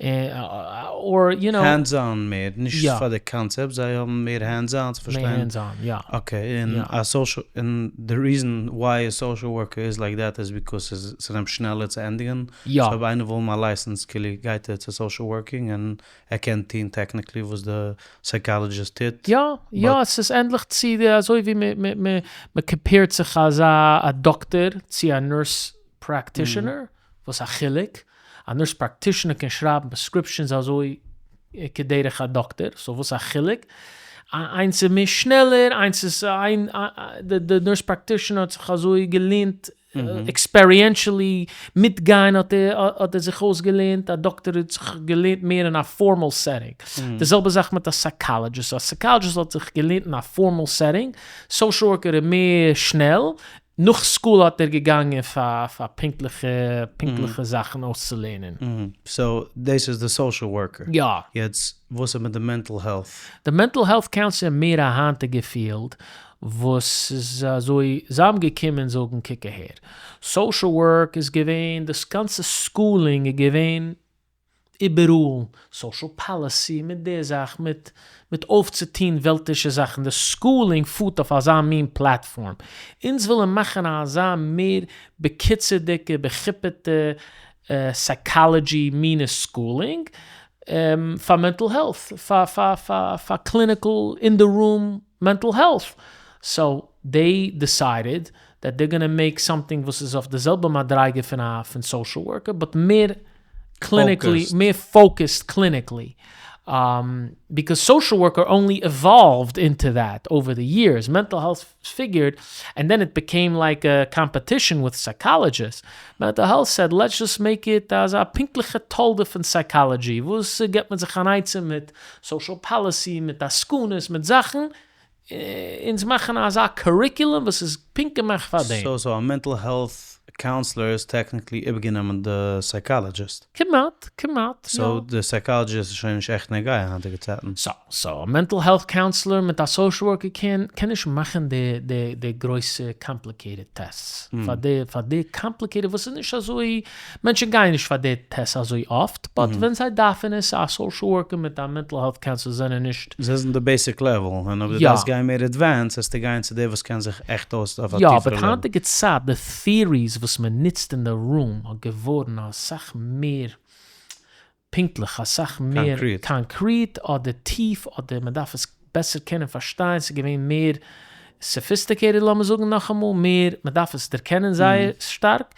or you know. Hands on מער, נישט פאר די קאנצעפט, זיי האבן מער hands on צו פארשטיין. מער hands on, יא. Okay, און א social, און די reason why א social worker איז like that איז because ס'נעמט שנעלער צו ענדיגן, יא. So אויב איינער וויל האבן א license כאילו גייט ער צו social working און ער קען טוהן technically וואס די psychologist טוט. יא, יא, עס איז ענדליך צו די אזוי ווי מען compare ט זיך אזא א דאקטער צו א nurse practitioner, וואס א חילוק, א nurse practitioner קען שרייבן prescriptions אזוי כדרך א דאקטער, so וואס א חילוק, איינס איז מער שנעלער, איינס איז די nurse practitioner האט זיך אזוי געלערנט experientially מיטגיין האט ער זיך אויסגעלערנט, א דאקטער האט זיך געלערנט מער אין א formal setting. די זעלבע זאך מיט א psychologist, א psychologist האט זיך געלערנט אין א formal setting, social worker איז מער שנעל, נאך school האט ער געגאנגען פאר פונקטליכע פונקטליכע זאכן אויסצולערנען. So דאס איז די social worker. יא. יעצט וואס איז מיט די mental health? די mental health counselor איז מער א היינטיגע field, וואס איז אזוי, זיי האבן געקומען זאגן קוק אהער, social work איז געווען, דאס גאנצע schooling איז געווען איבעראל, social policy מיט די זאך, מיט מיט אויפצוטוהן וועלטישע זאכן, די schooling פארט אויף אזא מין platform, אונז ווילן מאכן אזא מער בקיצור'דיגע בחופה'טע psychology מינע schooling פאר mental health, פאר פאר פאר פאר clinical in the room mental health, so they decided that they gonna make something וואס איז אויף די זעלבע מדריגה פון א פון social worker but מער clinically, מער focused clinically, because social worker only evolved into that over the years, mental health figured, and then it became like a competition with psychologists, mental health said let's just make it אזא פונקטליכע תולדה פון psychology, וואס געבט מען זיך אן עצה מיט social policy, מיט עסקנות, מיט זאכן, אונז מאכן אזא curriculum וואס איז פונקט געמאכט פאר דעם. So so א mental health counselor איז technically איבערגענומען די psychologist. כמעט, כמעט, יא. So די psychologist איז שוין נישט עכט נוגע היינטיגע צייטן. So, so א mental health counselor מיט א social worker קען קען נישט מאכן די די די גרויסע complicated tests. פאר די פאר די complicated וואס איז נישט אזוי, מענטשן גייען נישט פאר די test אזוי אפט, but ווען זיי דארפן עס, א social worker מיט א mental health counselor זענען נישט. זיי זענען די basic level, און אויב דו דארפסט גיין מער advanced וועסטו גיין צו די וואס קען זיך עכט אויס אויף א יא, טיפערע but level. היינטיגע צייט די theories וואס מען נוצט אין די room האט געווארן אסאך מער פונקטליך, אסאך מער concrete אדער טיף, אדער מען דארף עס בעסער קענען פארשטיין, ס'איז געווען מער sophisticated לאמיר זאגן נאכאמאל, מער מען דארף עס דערקענען זייער שטארק,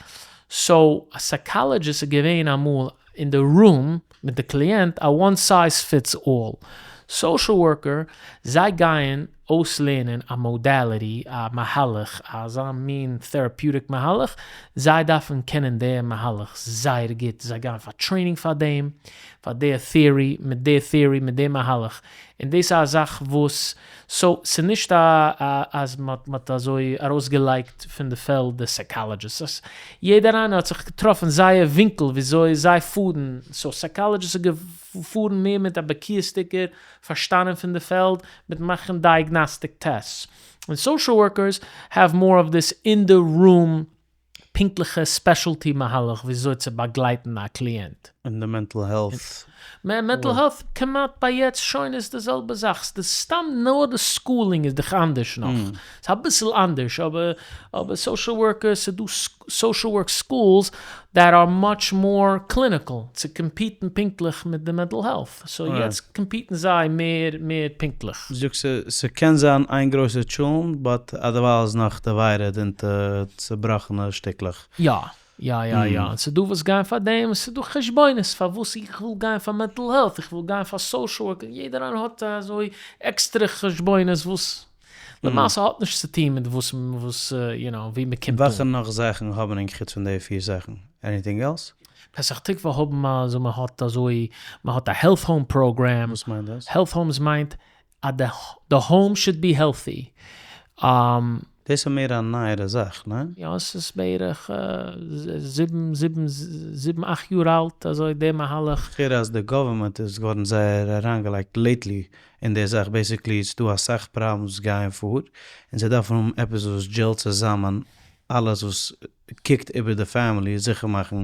so א psychologist איז געווען אמאל אין די room מיט די קליענט א one size fits all social worker, זיי גייען אויסלערנען א modality, א מהלך, אזא מין therapeutic מהלך, זיי דארפן קענען די מהלך זייער גוט, זיי גייען פאר training פאר דעם, פאר די theory, מיט די theory, מיט די מהלך, און דאס איז א זאך וואס, so ס'נישט א אז מ'האט אזוי ארויסגעלייגט פון די פעלד די psychologists, יעדער איינער האט זיך געטראפן זייער ווינקל וויאזוי זיי פארן, so psychologists איז געפארן מער מיט א בקיאות'דיגער פארשטאנען פון די פעלד, מיט מאכן diagnostic tests, און social workers have more of this in the room פונקטליכע specialty מהלך וויאזוי צו באגלייטן א קליענט. אין די mental health. Mental health כמעט ביי יעצט שוין איז די זעלבע זאך, ס'איז סתם נאר די schooling איז דאך אנדערש נאך, ס'איז אביסל אנדערש אבער אבער social workers ס'איז דא social work schools that are much more clinical צו compete ן פונקטליך מיט די mental health, so יעצט compete ן זיי מער מער פונקטליך. זאגסט ס'קען זיין איין גרויסע טשולנט but אדערווייל איז נאך divided into צובראכענע שטיקלעך. יא. יא יא יא, און ס'דא וואס גייען פאר דעם, און ס'דא חשבונות פארוואס איך וויל גיין פאר mental health, איך וויל גיין פאר social work, יעדער איינער האט אזוי עקסטערע חשבונות וואס למעשה האט נישט צו טון מיט וואס וואס you know ווי מ'קומט אן. וועלכע נאך זאכן האבן ענק חוץ פון די פיר זאכן? Anything else? פסח תקווה האבן אזוי מ'האט אזוי מ'האט א health home program. וואס מיינט דאס? Health homes מיינט אז די home should be healthy. דאס איז מער א נייערע זאך, ניין? יא, עס איז בערך זיבן, זיבן, זיבן אכט יאר אלט, אזוי די מהלך. כ'הער אז די government איז געווארן זייער אריינגעלייגט lately אין די זאך, basically איז דא אסאך problems וואס גייען פאר, און זיי דארפן האבן עפעס וואס gel ט צוזאמען אלעס וואס קוקט איבער די family זיכער מאכן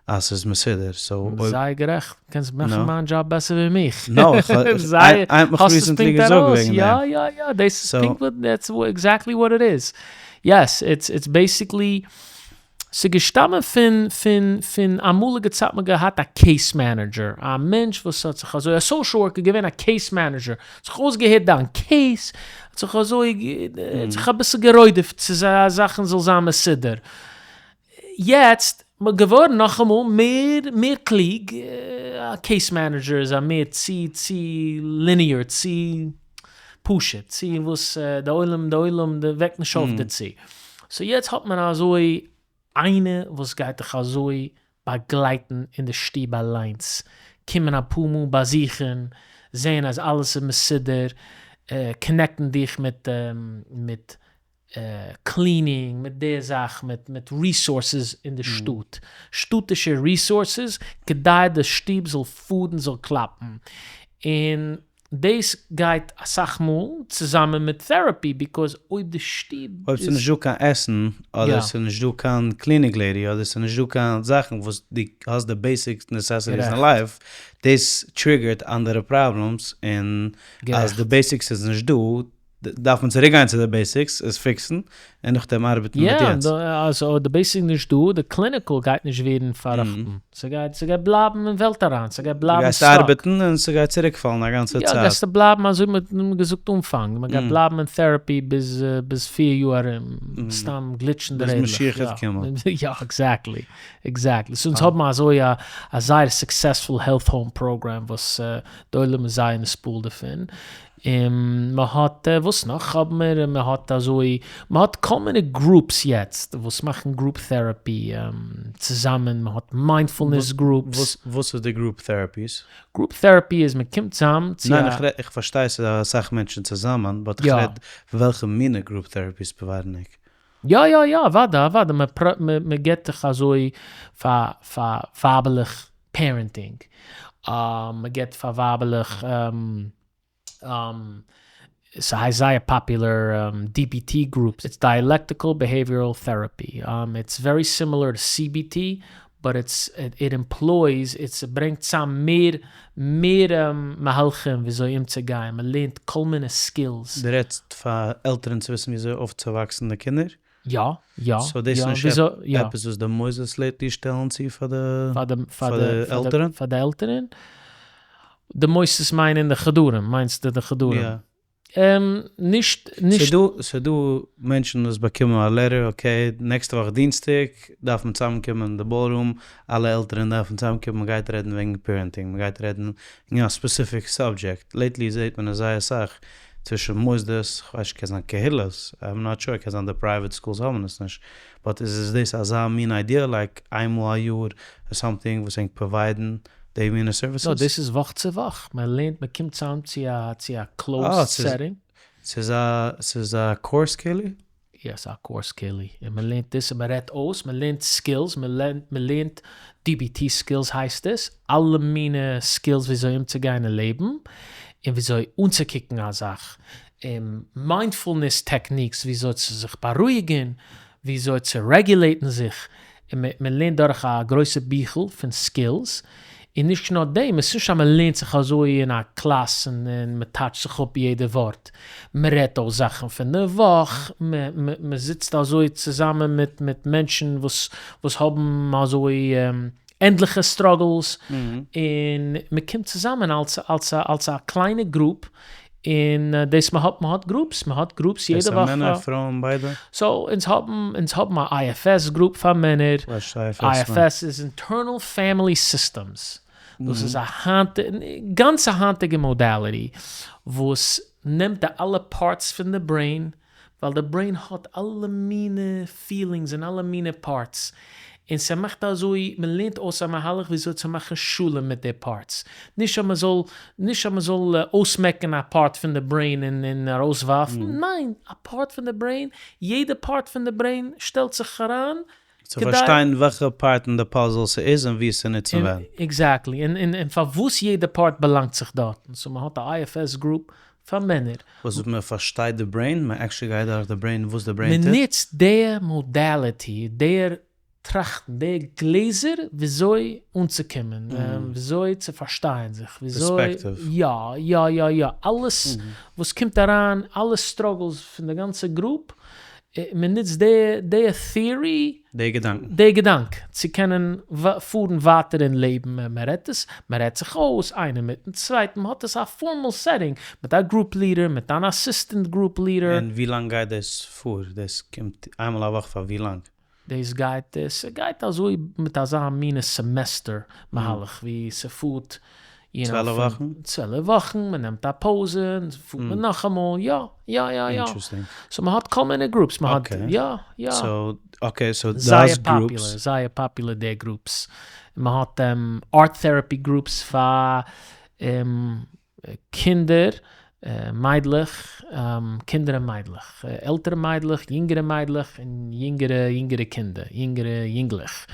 אז ס'איז מסודר, so אויב. זייער גערעכט, קענסט מאכן מיין דזשאב בעסער ווי מיך. No, איינער האט מיך recently געזאגט וועגן דעם. יא יא יא, דאס איז פונקט וואס, that's exactly what it is. Yes, it's it's basically, ס'איז געשטאמען פון פון פון אמאליגע צייט מ'האט געהאט א case manager, א מענטש וואס האט זיך אזוי, א social worker איז געווען א case manager, האט זיך אויסגעהערט דיין case, האט זיך אזוי, האט זיך אביסל גערודפ'ט צו זאכן זאל זיין מסודר. יעצט מ'איז געווארן נאכאמאל מער מער קלוג, א case manager איז א מער צו צו linear, צו פשוט, צו וואס די עולם די עולם וועקט נישט אויף דערצו. So יעצט האט מען אזוי איינער וואס גייט דיך אזוי באגלייטן אין די שטוב אליינס, קומען אפאר מאל באזוכן, זען אז אלעס איז מסודר, connect ן דיך מיט מיט cleaning, מיט די זאך, מיט מיט resources אין די שטאט, שטאטישע resources כדי די שטוב זאל פארן זאל קלאפן, און דאס גייט אסאך מאל צוזאמען מיט therapy because אויב די שטוב אויב ס'איז נישט דא קיין עסן, אדער ס'איז נישט דא קיין cleaning lady, אדער ס'איז נישט דא קיין זאכן וואס דו האסט די basic necessities אין life, דאס trigger ט אנדערע problems, און אז די basics איז נישט דא, דארף מען צוריק גיין צו די basics, עס fix ן, און נאכדעם ארבעטן מיט יענץ. יא, אז אויב די basics נישט דא, די clinical גייט נישט ווערן פארראכטן, ס'גייט ס'גייט בלייבן אין וועלט אריין, ס'גייט בלייבן סטאק. גייסט ארבעטן און ס'גייט צוריק פאלן א גאנצע צייט. יא, גייסטו בלייבן אזוי ווי מ'האט געזאגט אנפאנג, מ'גייט בלייבן אין therapy ביז ביז פיר יאר ארום, סתם גליטשן די רעדלעך. ביז משיח וועט קומען. יא, exactly, exactly. So אונז האבן אזוי א א זייער successful health home program וואס די עולם איז זייער נתפעל דערפון, און מען האט וואס נאך האבן מיר, מען האט אזוי, מען האט כל מיני groups יעצט וואס מאכן group therapy צוזאמען, מען האט mindfulness groups. וואס איז די group therapies? Group therapy איז מען קומט צאם צו א. ניין איך פארשטיי ס'איז אסאך מענטשן צוזאמען, but איך רעד וועלכע מינע group therapies provide ן ענק? יא יא יא אוודאי אוודאי, מען געבט דיך אזוי פאר פאר ווייבעלעך parenting, מען געבט פאר ווייבעלעך ס'הייסט זייער פאפולער DBT groups, it's dialectical behavioral therapy, it's very similar to CBT but it's it employs it's ברענגט צאם מער מער מהלכים וויאזוי אומצוגיין, מ'לערנט כל מיני skills. דו רעדסט פאר עלטערן צו וויסן וויאזוי אויפצואוואקסן די קינדער? יא, יא, So דאס איז נישט עפעס וואס די מוסדות lately שטעלן צו פאר די עלטערן? פאר די עלטערן? די מוסדות מיינען די חדרים, מיינסטו די חדרים? יא. נישט, נישט. ס'דא מענטשן וואס באקומען א letter, okay, נעקסטע וואך דינסטאג דארף מען צוזאמקומען אין די ballroom, אלע עלטערן דארפן צוזאמקומען, מ'גייט רעדן וועגן parenting, מ'גייט רעדן וועגן א specific subject, lately זעט מען עס זייער אסאך צווישן מוסדות, כ'ווייס נישט קען זיין קהילות, I'm not sure, קען זיין די private schools האבן עס נישט, but איז דאס אזא מין idea like איינמאל א יאר something וואס ענק provide ן די מינע services? No, דאס איז וואך צו וואך, מען לערנט, מען קומט צאם צו א צו א closed setting. ס'איז א ס'איז א course כאילו? יא ס'איז א course כאילו, און מען לערנט דאס און מען רעדט אויס, מען לערנט skills, מען לערנט מען לערנט DBT skills הייסט עס, אלע מינע skills וויאזוי אומצוגיין אין לעבן, און וויאזוי אנצוקוקן א זאך, און mindfulness techniques וויאזוי צו זיך בארואיגן, וויאזוי צו regulate ן זיך, און מען לערנט דורך א גרויסע ביכל פון skills, און נישט נאר דעם, עס איז נישט אז מען לערנט זיך אזוי אין א קלאס און מען טייטשט זיך אפ יעדע ווארט, מען רעדט אויס זאכן פון די וואך, מען זיצט אזוי צוזאמען מיט מיט מענטשן וואס וואס האבן אזוי ענדליכע סטראגלס, און מען קומט צוזאמען אלס אלס אלס א קליינע גרופ, און דאס מען האט מען האט גרופס, מען האט גרופס יעדע וואך. דאס איז מענער פרויען ביידע? סאו אונז האבן אונז האבן א IFS גרופ פאר מענער, וואס איז IFS? IFS איז אינטערנעל פעמילי סיסטעמס, דאס איז א היינט גאנץ א היינטיגע מאדאליטי וואס נעמט די אלע פארטס פון די ברעין, ווייל די ברעין האט אלע מינע פילינגס און אלע מינע פארטס, און ס'מאכט אזוי, מ'לערנט אויס א מהלך וויאזוי צו מאכן שלום מיט די פארטס, נישט אז מ'זאל נישט אז מ'זאל אויסמעקן א פארט פון די ברעין און און ארויסווארפן, ניין, א פארט פון די ברעין, יעדע פארט פון די ברעין שטעלט זיך אריין צו פארשטיין וועלכע פארט אין די פאזעל ס'איז און וואו עס צו נוצן ווען. עקזעקטלי, און און פארוואס יעדע פארט באלאנגט זיך דארטן, סאו מ'האט א IFS גרופ פאר מענער. וואס מען פארשטייט די ברעין, מען actually גייט דורך די ברעין וואס די ברעין טוט. מען נוצט די modality, די טראכטן, די גלעזער וויאזוי אנצוקומען, וויאזוי צו פארשטיין זיך, וויאזוי, יא, יא יא יא, אלעס וואס קומט אריין, אלע struggles פון די גאנצע גרופ, מען נוצט די די theory, די געדאנקן. די געדאנק, צו קענען פארן ווייטער אין לעבן, מען רעדט עס, מען רעדט זיך אויס איינער מיטן צווייטן, מען האט עס א formal setting, מיט א group leader, מיט אן assistant group leader. און ווי לאנג גייט דאס פאר? דאס קומט איינמאל א וואך פאר ווי לאנג? דאס גייט, ס'גייט אזוי מיט אזא מינע סעמעסטער מהלך ווי ס'פארט יו נאו, 12 וואכן? 12 וואכן, מען נעמט א פאוזע, פארט מען נאכאמאל, יא, יא יא יא. אינטערעסטינג. סאו מען האט כל מיני גרופס, מען האט, יא יא. סאו, okay, so דאס גרופס. זייער פאפולער, זייער פאפולער די גרופס. מען האט art therapy groups פאר קינדער, מיידלעך, קינדער און מיידלעך, עלטערע מיידלעך, יונגערע מיידלעך, און יונגערע יונגערע קינדער, יונגערע יונגלעך,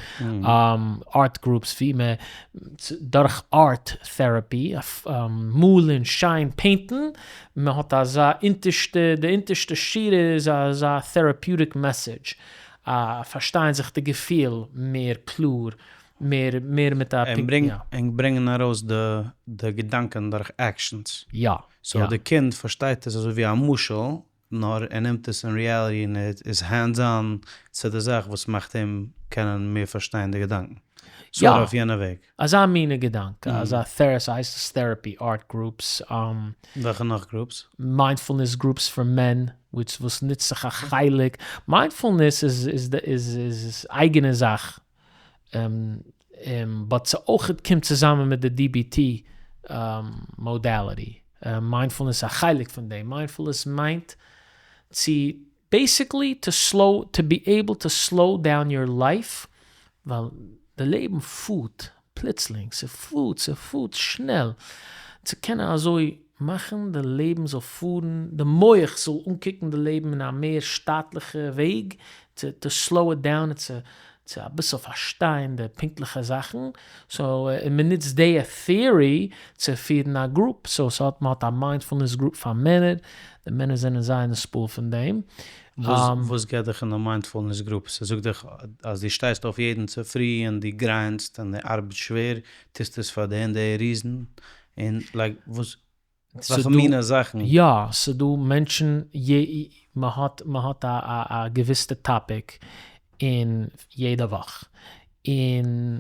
art groups ווי מען דורך art therapy, מאלן שיין, paint ן, מען האט אזא אונטערשטע, די אונטערשטע שורה איז אזא therapeutic message, פארשטיין זיך די געפיל מער קלאר, מער מער מיט א פונקט יא. ענק ברענגען ארויס די די געדאנקען דורך actions. יא. so די קינד פארשטייט עס אזוי ווי א משל, נאר ער נעמט עס אין reality און ער איז hands on צו די זאך וואס מאכט אים קענען מער פארשטיין די געדאנקען. יא. sort אויף יענע וועג. אזא מינע געדאנק. אזא therapy, ס'הייסט עס therapy art groups. וועלכע נאך groups? Mindfulness groups פאר מען, וואס נוצט זיך א חלק, mindfulness איז איז איז איז אייגענע זאך. But ס'אויכעט קומט צוזאמען מיט די DBT modality, mindfulness איז א חלק פון דעם, mindfulness מיינט צו basically to slow, to be able to slow down your life, ווייל די לעבן פארט פלוצלינג, ס'פארט ס'פארט שנעל, צו קענען אזוי מאכן די לעבן זאל פארן, די מח זאל אנקוקן די לעבן אין א מער שטאטליכע וועג, to slow it down, צו צו אביסל פארשטיין די פונקטליכע זאכן, so און מען נוצט די theory צו פירן א גרופ, so ס'האט מען האט א mindfulness group פאר מענער, די מענער זענען זייער נתפעל פון דעם. וואס געט דיך אין די mindfulness group? ס'זאגט דיך אז דו שטייסט אויף יעדן צופרי און דו grind סט און דו ארבעטסט שווער, טוסט עס פאר די און די reason, און like וואס וועלכע מינע זאכן? יא, ס'דא מענטשן, מ'האט מ'האט א א געוויסטע topic אין יעדע וואך, און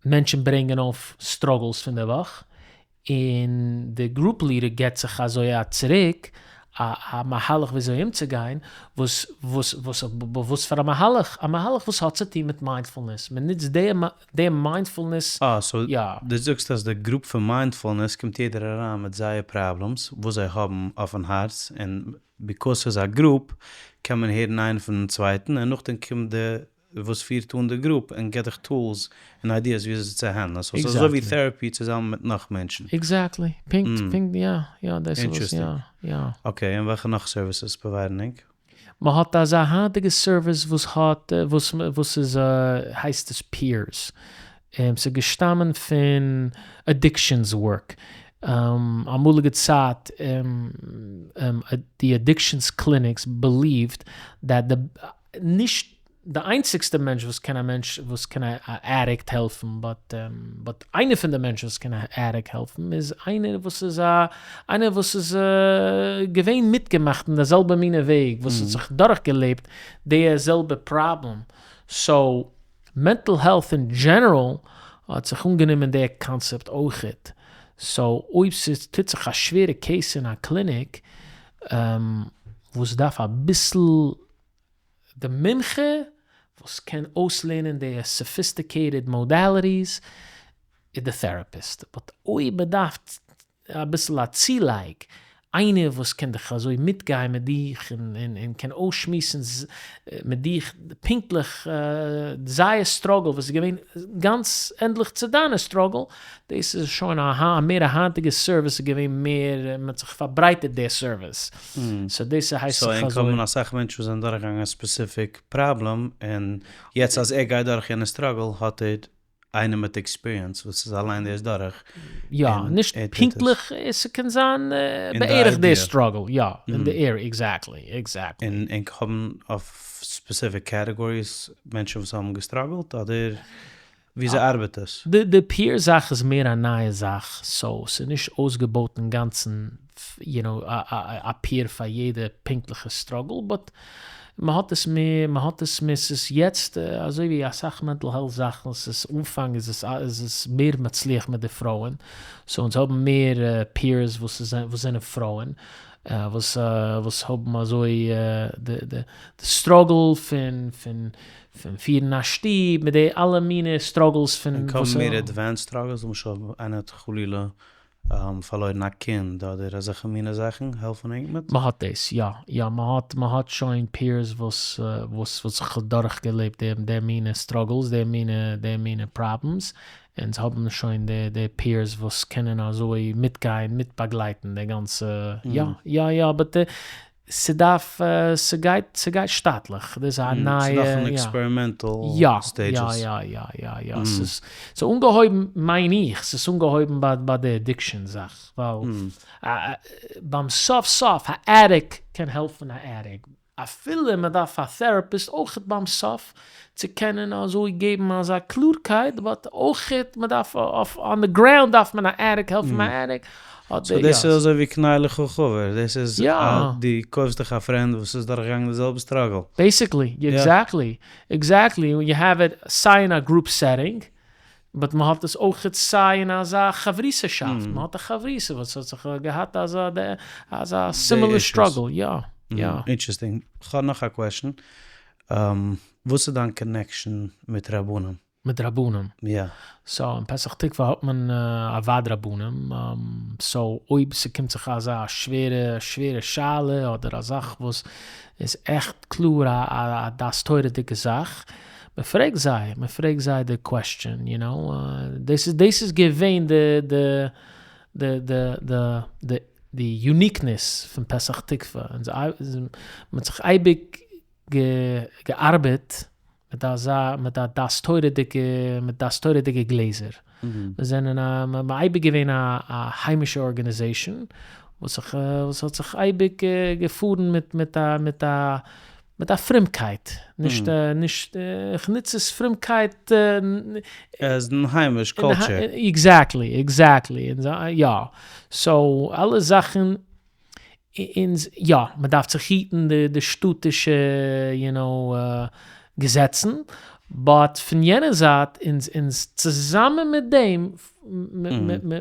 מענטשן ברענגען אויף struggles פון די וואך, און די group leader געבט זיך אזוי א צוריק א א מהלך וויאזוי אומצוגיין, וואס וואס וואס וואס פאר א מהלך? א מהלך וואס האט צוטון מיט mindfulness, מ'נוצט די די mindfulness, אה, so דו זאגסט אז די גרופ פון mindfulness קומט יעדער אריין מיט זייער problems וואס זיי האבן אויפן הארץ, און because ס'איז א גרופ קען מען הערן איינער פונעם צווייטן, און נאכדעם קומט די וואס פירט אן די גרופ און גיבט דיך tools און ideas ווי אזוי צו handle ן, so ס'איז אזוי ווי therapy צוזאמען מיט נאך מענטשן. Exactly, פונקט, פונקט, יא, יא, דאס איז וואס, יא, יא. Okay, און וועלכע נאך services provide ן ענק? מען האט אזא היינטיגע service וואס האט וואס וואס איז הייסט עס peers, ס'איז געשטאמען פון addictions work, אמאליגע צייט די addictions clinics believed that די נישט. די איינציגסטע מענטש וואס קען א מענטש וואס קען א עדיקט העלפן, באט באט איינער פון די מענטשן וואס קען א עדיקט העלפן איז איינער וואס איז א איינער וואס איז געווען מיטגעמאכט אין די זעלבע מינע וועג, וואס האט זיך דורכגעלעבט די זעלבע פראבלעם, סאו מענטל העלט אין דזשענעראל האט זיך אנגענומען די קאנצעפט אויכעט, סאו אויב ס'טוט זיך א שווערע קעיס אין א קליניק וואס דארף אביסל די מומחה וואס קען אויסלערנען די סאפיסטיקעיטעד מאדאליטיס איז די טעראפיסט, באט אויב מען דארף אביסל א צולייג, איינער וואס קען דיך אזוי מיטגיין מיט דיך און קען אויסשמועסן מיט דיך פונקטליך זייער סטראגל וואס איז געווען גאנץ ענדליך צו דיינע סטראגל, דאס איז שוין א מער א היינטיגע סערוויס איז געווען מער, מען האט זיך פארברייטערט די סערוויס, סאו דאס הייסט זיך אזוי. סאו ענק האבן אסאך מענטשן וואס זענען דורכגעגאנגען א ספעסיפיק פראבלעם, און יעצט אז ער גייט דורך יענע סטראגל האט ער איינער מיט עקספיריענס וואס איז אליין דאס דורך. יא, נישט פונקטליך, ס'קען זיין בערך די סטראגל, יא, אין די עריע, עקזעקטלי, עקזעקטלי. און ענק האבן אויף ספעסיפיק קעטעגאריס מענטשן וואס האבן געסטראגלט אדער וויאזוי ארבעט עס? די פעיר זאך איז מער א נייע זאך, סאו ס'איז נישט אויסגעבויט אינגאנצן יו נאו א פעיר פאר יעדע פונקטליכע סטראגל, באט מ'האט עס מער, מ'האט עס מער, ס'איז יעצט אזוי ווי אסאך מענטל העלט זאכן, ס'איז אנפאנג איז עס איז עס מער מצליח מיט די פרויען, סאו אונז האבן מער פעירס וואס וואס זענען פרויען, וואס וואס האבן אזוי די די סטראגל פון פון פון פירן א שטוב מיט די אלע מיני סטראגלס פון און קאמען מער עדווענסד סטראגלס, למשל אויב איינער האט חלילה פארלוירן א קינד אדער אזעלכע מיני זאכן, העלפן ענק מיט? מ'האט דאס יא, יא מ'האט מ'האט שוין פעירס וואס וואס וואס זיך דורכגעלעבט די די מיני סטראגלס די מיני די מיני פראבלעמס, אונז האבן שוין די די פעירס וואס קענען אזוי מיטגיין מיטבאגלייטן די גאנצע יא יא יא באט די ס'דארף, ס'גייט, ס'גייט שטאטליך, דאס איז א נייע, ס'איז נאך אין עקספערימענטל סטעידזשעס. יא, יא, יא, יא, יא, יא, ס'איז, ס'איז אנגעהויבן, מיין איך, ס'איז אנגעהויבן ביי ביי די אדיקשאן זאך, ווייל ביים סוף סוף, א עדיקט קען העלפן א עדיקט, אפילו מ'דארף א טעראפיסט אויכעט ביים סוף, צו קענען אזוי געבן אזא קלארקייט, באט אויכעט מען דארף אויף אן די גראונד דארף מען א עדיקט העלפן א עדיקט, סאו דאס איז אזוי ווי קנה לך חבר, דאס איז אז דו קויפסט דיך א פרענד וואס איז דורכגעגאנגען די זעלבע סטראגל. בעיסיקלי, עקזעקטלי, עקזעקטלי, און יו העוו איט סיי אין א גרופ סעטינג, באט מען האט עס אויכעט סיי אין אזא חברותא'שאפט, מען האט א חברותא וואס האט זיך געהאט אזא אזא סימילער סטראגל, יא, יא. אינטערעסטינג, כ'האב נאך א קוועשאן, וואס איז דיין קאנעקשאן מיט רבנים? מיט רבנים? יא. סאו אין פתח תקוה האט מען א ועד רבנים, סאו אויב ס'קומט זיך אזא שווערע שווערע שאלה אדער א זאך וואס איז עכט קלאר א דעת תורה'דיגע זאך, מ'פרעגט זיי, מ'פרעגט זיי די קוועסטשען, יו נאו, דאס איז דאס איז געווען די די די די די די די יוניקנעס פון פתח תקוה, אונז מ'האט זיך אייביג געארבעט מיט אזא מיט א דעת תורה'דיגע מיט דעת תורה'דיגע גלעזער. מיר זענען א מ'איז אייביג געווען א א היימישע ארגענעזעישאן וואס זיך וואס האט זיך אייביג געפארן מיט מיט א מיט א מיט א פרומקייט. נישט נישט כ'נוץ עס פרומקייט. עז אין היימיש קולטשער. עקזעקטלי עקזעקטלי יא. סאו אלע זאכן אונז יא, מען דארף זיך היטן די די שטאטישע יו נאו געזעצן, באט פון יענע זייט אונז אונז צוזאמען מיט דעם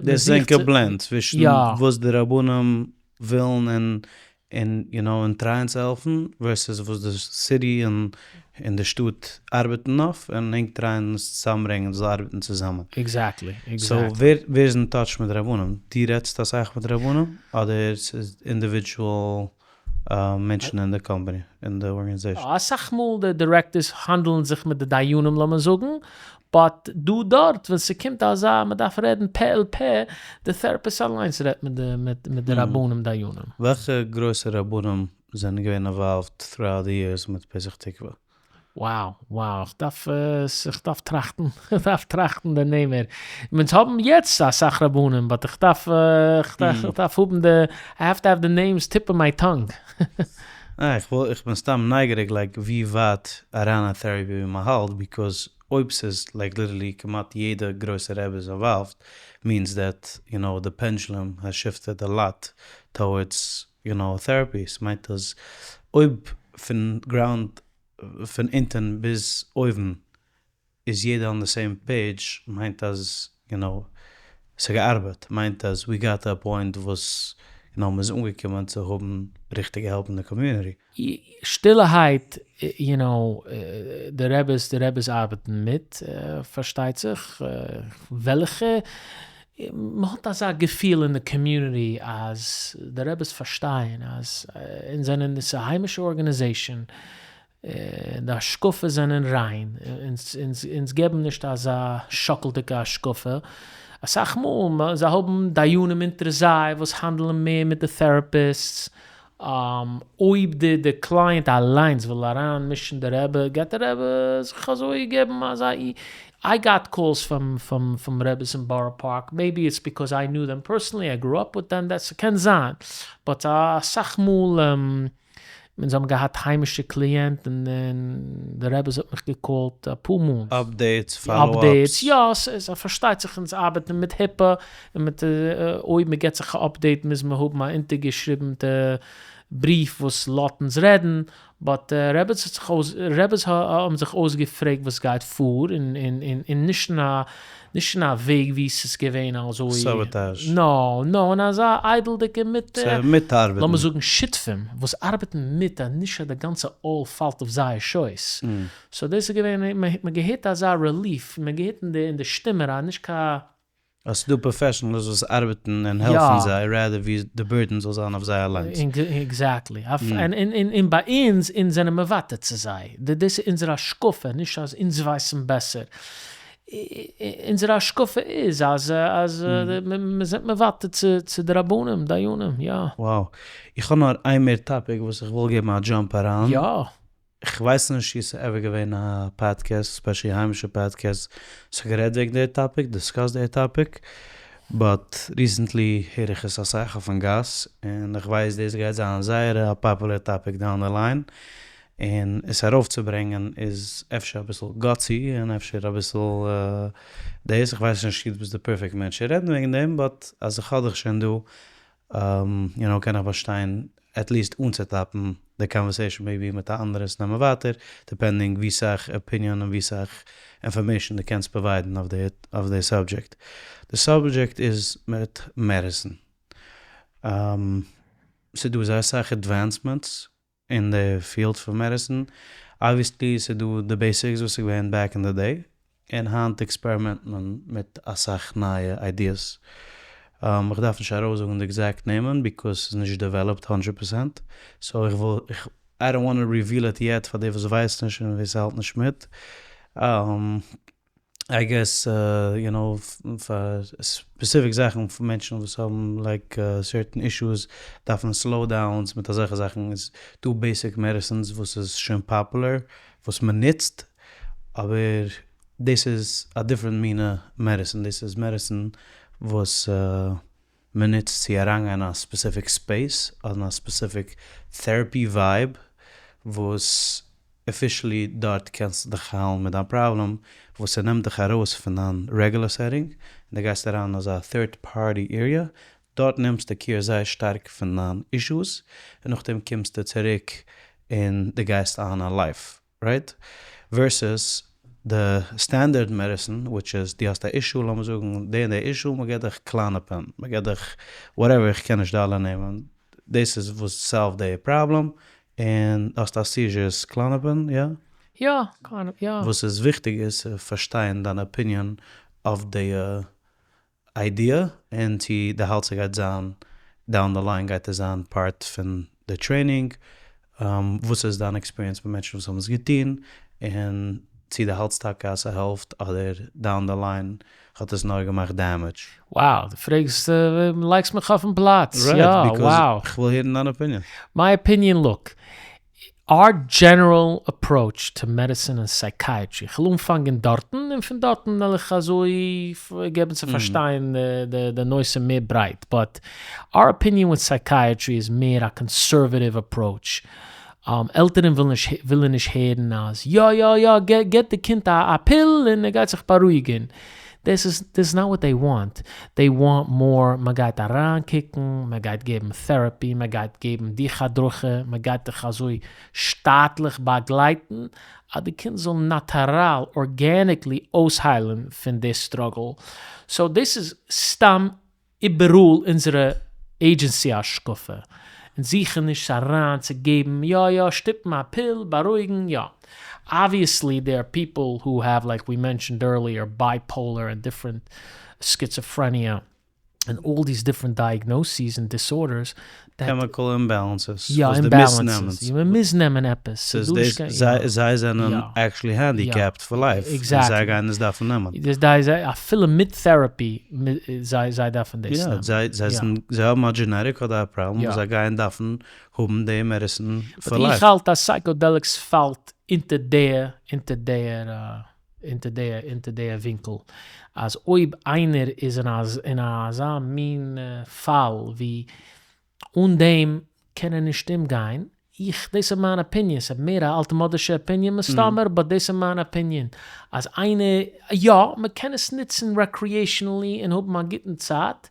דאס איז ענקער בלענד צווישן וואס די רבנים ווילן און און יו נאו און טרייען צו העלפן ווערסעס וואס די סיטי און און די שטאט ארבעטן אויף און ענק טרייען עס צוזאמברענגען זאל ארבעטן צוזאמען. עקזעקטלי, עקזעקטלי. סאו ווער ווער איז אין טאטש מיט רבנים? דו רעדסט אסאך מיט רבנים אדער ס'איז אינדיווידזשועל מענטשן אין די קאמפאני אין די ארגאניזעישן? אסאך מאל די דירעקטארס האנדלן זיך מיט די דיינים לאמיר זאגן, באט דא דארט ווען ס'קומט אזא מ'דארף רעדן פה אל פה, די טעראפיסט אליינס רעדט מיט די מיט די רבנים דיינים. וועלכע גרויסע רבנים זענען געווען אינוואלווד throughout the years מיט פתח תקוה? Wow wow איך דארף איך דארף טראכטן איך דארף טראכטן די נעמער, אונז האבן יעצט אסאך רבנים באט איך דארף איך דארף האבן די איי העוו טו העוו די נעימס טיפ אוו מיי טאנג. ניין איך וויל איך בין סתם נייגעריג like ווי ווייט אריין אין therapy מען האלט because אויב ס'איז like literally כמעט יעדע גרויסע רבי איז involved means that you know the pendulum has shifted a lot towards you know therapy ס'מיינט אז אויב פון ground פון אונטען ביז אויבן איז יעדער on the same page מיינט אז you know ס'געארבעט מיינט אז we got to a point וואס you know מ'איז אנגעקומען צו האבן ריכטיגע help אין די community. שטילערהייט you know די רעבעס די רעבעס ארבעטן מיט פארשטייט זיך וועלכע מ'האט אזא געפיל אין די community אז די רעבעס פארשטייען אז אונז זענען ס'איז א היימישע organization די השקפה זענען ריין, אונז געבן נישט אזא שאקלדיגע השקפה, אסאך מאל זיי האבן דיינים אונטער זיי וואס האנדלען מער מיט די therapists, אויב די די client אליינס וויל אריין מישן די רבי, גייט די רבי זיך אזוי געבן אזא I got calls פון פון רביס אין בארא פארק, maybe it's because I knew them personally, I grew up with them, דעטס ס'קען זיין, but אסאך מאל אונז האבן געהאט היימישע קליענטן און די רעבעס האט מיך געקאלט אפאר מאל. Updates, follow ups. יא, ס'איז פארשטייט זיך אונז ארבעטן מיט HIPAA און מיט אויב מ'געט זיך א update מוז מען האבן א אונטערגעשריבענטע בריוו וואס לאזט אונז רעדן, but רעבעס האט זיך אויס רעבעס האבן זיך אויסגעפרעגט וואס גייט פאר און און און נישט אין א נישט אין א וועג ווי ס'איז געווען אזוי. סאבאטאזש. נא, נא, אין אזא איידלדיגע מיט. מיטארבעטן. לאמיר זאגן שותפים וואס ארבעטן מיט אז נישט אז די גאנצע עול פאלט אויף זייער שויס. So דאס איז געווען, מ'האט געהערט אזא relief, מ'האט געהערט אין די שטימע אריין, נישט קיין. אז ס'דא professionals וואס ארבעטן און העלפן זיי, rather ווי די burden זאל זיין אויף זיי אליינס. Exactly. און ביי אונז, אונז זענען מוותר צו זיי. דאס איז אונזער השקפה, נישט אז אונז ווייסן בעסער. אונזער השקפה איז אז אז מ'זענט מוותר צו די רבנים, דיינים, יא. Wow. איך האב נאר איין מער topic וואס איך וויל געבן א jump אריין. יא. איך ווייס נישט צו ס'איז ever געווען א podcast, especially היימישע פאדקעסט, וואס האט גערעדט וועגן די topic, discussed די topic, but recently הער איך עס אסאך אויפן גאס, און איך ווייס דאס גייט זיין זייער א popular topic down the line, און עס ארויפצוברענגען איז אפשר אביסל gutsy און אפשר אביסל דאס, איך ווייס נישט צו דו ביסט די perfect מענטש צו רעדן וועגן דעם, but אז איך האב דיך שוין דא, you know, קען איך באשטיין at least אנצוטאפן די conversation maybe מיט א אנדערע עס נעמען ווייטער, depending ווי סאך opinion און ווי סאך information דו קענסט provide ן אויף די subject. די subject איז מיט medicine. ס'דא זייער סאך advancements אין די field פון medicine, obviously ס'איז דא די basics וואס איז געווען back in the day, און היינט experiment מען מיט אסאך נייע ideas. איך דארף נישט ארויסזאגן די exact נעמען because ס'איז נישט developed הונדרעט פראצענט, so איך וויל, I don't want reveal it yet פאר די וואס ווייסט נישט און ווער ס'האלט נישט מיט. I guess you know פאר specific זאכן פון מענטשן וואס האבן like certain issues דארפן slow downs מיט אזעלכע זאכן איז דא basic medicines וואס איז שוין popular וואס מען נוצט אבער דאס איז א different מינע medicine דאס איז medicine וואס מען נוצט צו אריינגיין אין א specific space אדער אין א specific therapy vibe וואס officially דארט קענסטו דיך היילן מיט דיין פראבלעם וואס ס'נעמט דיך ארויס פון דיין regular setting און דו גייסט אריין אין אזא third party area דארט נעמסטו care זייער שטארק פון דיין issues און נאכדעם קומסטו צוריק און דו גייסט אן א life right? Versus די standard medicine which איז דו האסט א issue לאמיר זאגן די און די issue מ'געט דיך Klonopin מ'געט דיך whatever איך קען נישט די אלע נעמען דאס איז וואס solve די פראבלעם און דו האסט א seizure Klonopin יא? יא, Klonopin יא. וואס איז וויכטיג איז צו פארשטיין דיין opinion אויף די idea און צו די האלטסט ס'גייט זיין down the line גייט עס זיין part פון די training, וואס איז דיין experience מיט מענטשן וואס האבן עס געטון, און צו די האלטסט טאקע אז ס'העלפט אדער down the line האט עס נאר געמאכט damage. Wow, דו פרעגסט, לייגסט מיך אויפן פלאץ, יא, wow. כ'וויל הערן דיין opinion. My opinion look, our general approach to medicine און psychiatry, כ'וויל אנפאנגען דארטן און פון דארטן וועל איך אזוי געבן צו פארשטיין די נושא מער ברייט, but our opinion with psychiatry איז מער א conservative approach. עלטערן ווילן נישט ווילן נישט הערן אז יא יא יא געט די קינד א א פיל און ער גייט זיך בארואיגן, דאס איז דאס איז נאט וואט דעי וואנט, דעי וואנט מאר, מען גייט אריינקוקן, מען גייט געבן therapy, מען גייט געבן דיך הדרכה, מען גייט דיך אזוי שטאטליך באגלייטן אז די קינד זאל natural, organically אויסהיילן פון די struggle, so דאס איז סתם איבעראל אונזערע agency השקפה, אונז זוכן נישט אריין צו געבן יא יא שטופן א פיל בארואיגן יא obviously there are people who have like we mentioned earlier bipolar and different schizophrenia and all these different diagnoses and disorders that chemical imbalances יא וואס די מוזט נעמען. imbalances, יא מ'מוז נעמען עפעס, ס'איז דאס זיי זענען actually handicapped for life, און זיי גייען עס דארפן נעמען. אפילו מיט therapy זיי דארפן דאס נעמען. יא, זיי האבן א genetic אדער א פראבלעם וואס זיי גייען דארפן האבן די medicine for life. איך האלט אז psychedelics פאלט אונטער די אונטער דער אונטער די אונטער די ווינקל אז אויב איינער איז אין אזא מין פאל ווי אן דעם קען ער נישט אומגיין, איך, דאס איז מיין opinion, ס'איז מער א אלטמאדישע opinion מסתמא, but דאס איז מיין opinion, אז איינער, יא, מ'קען עס נוצן recreationally און האבן א גוטן צייט,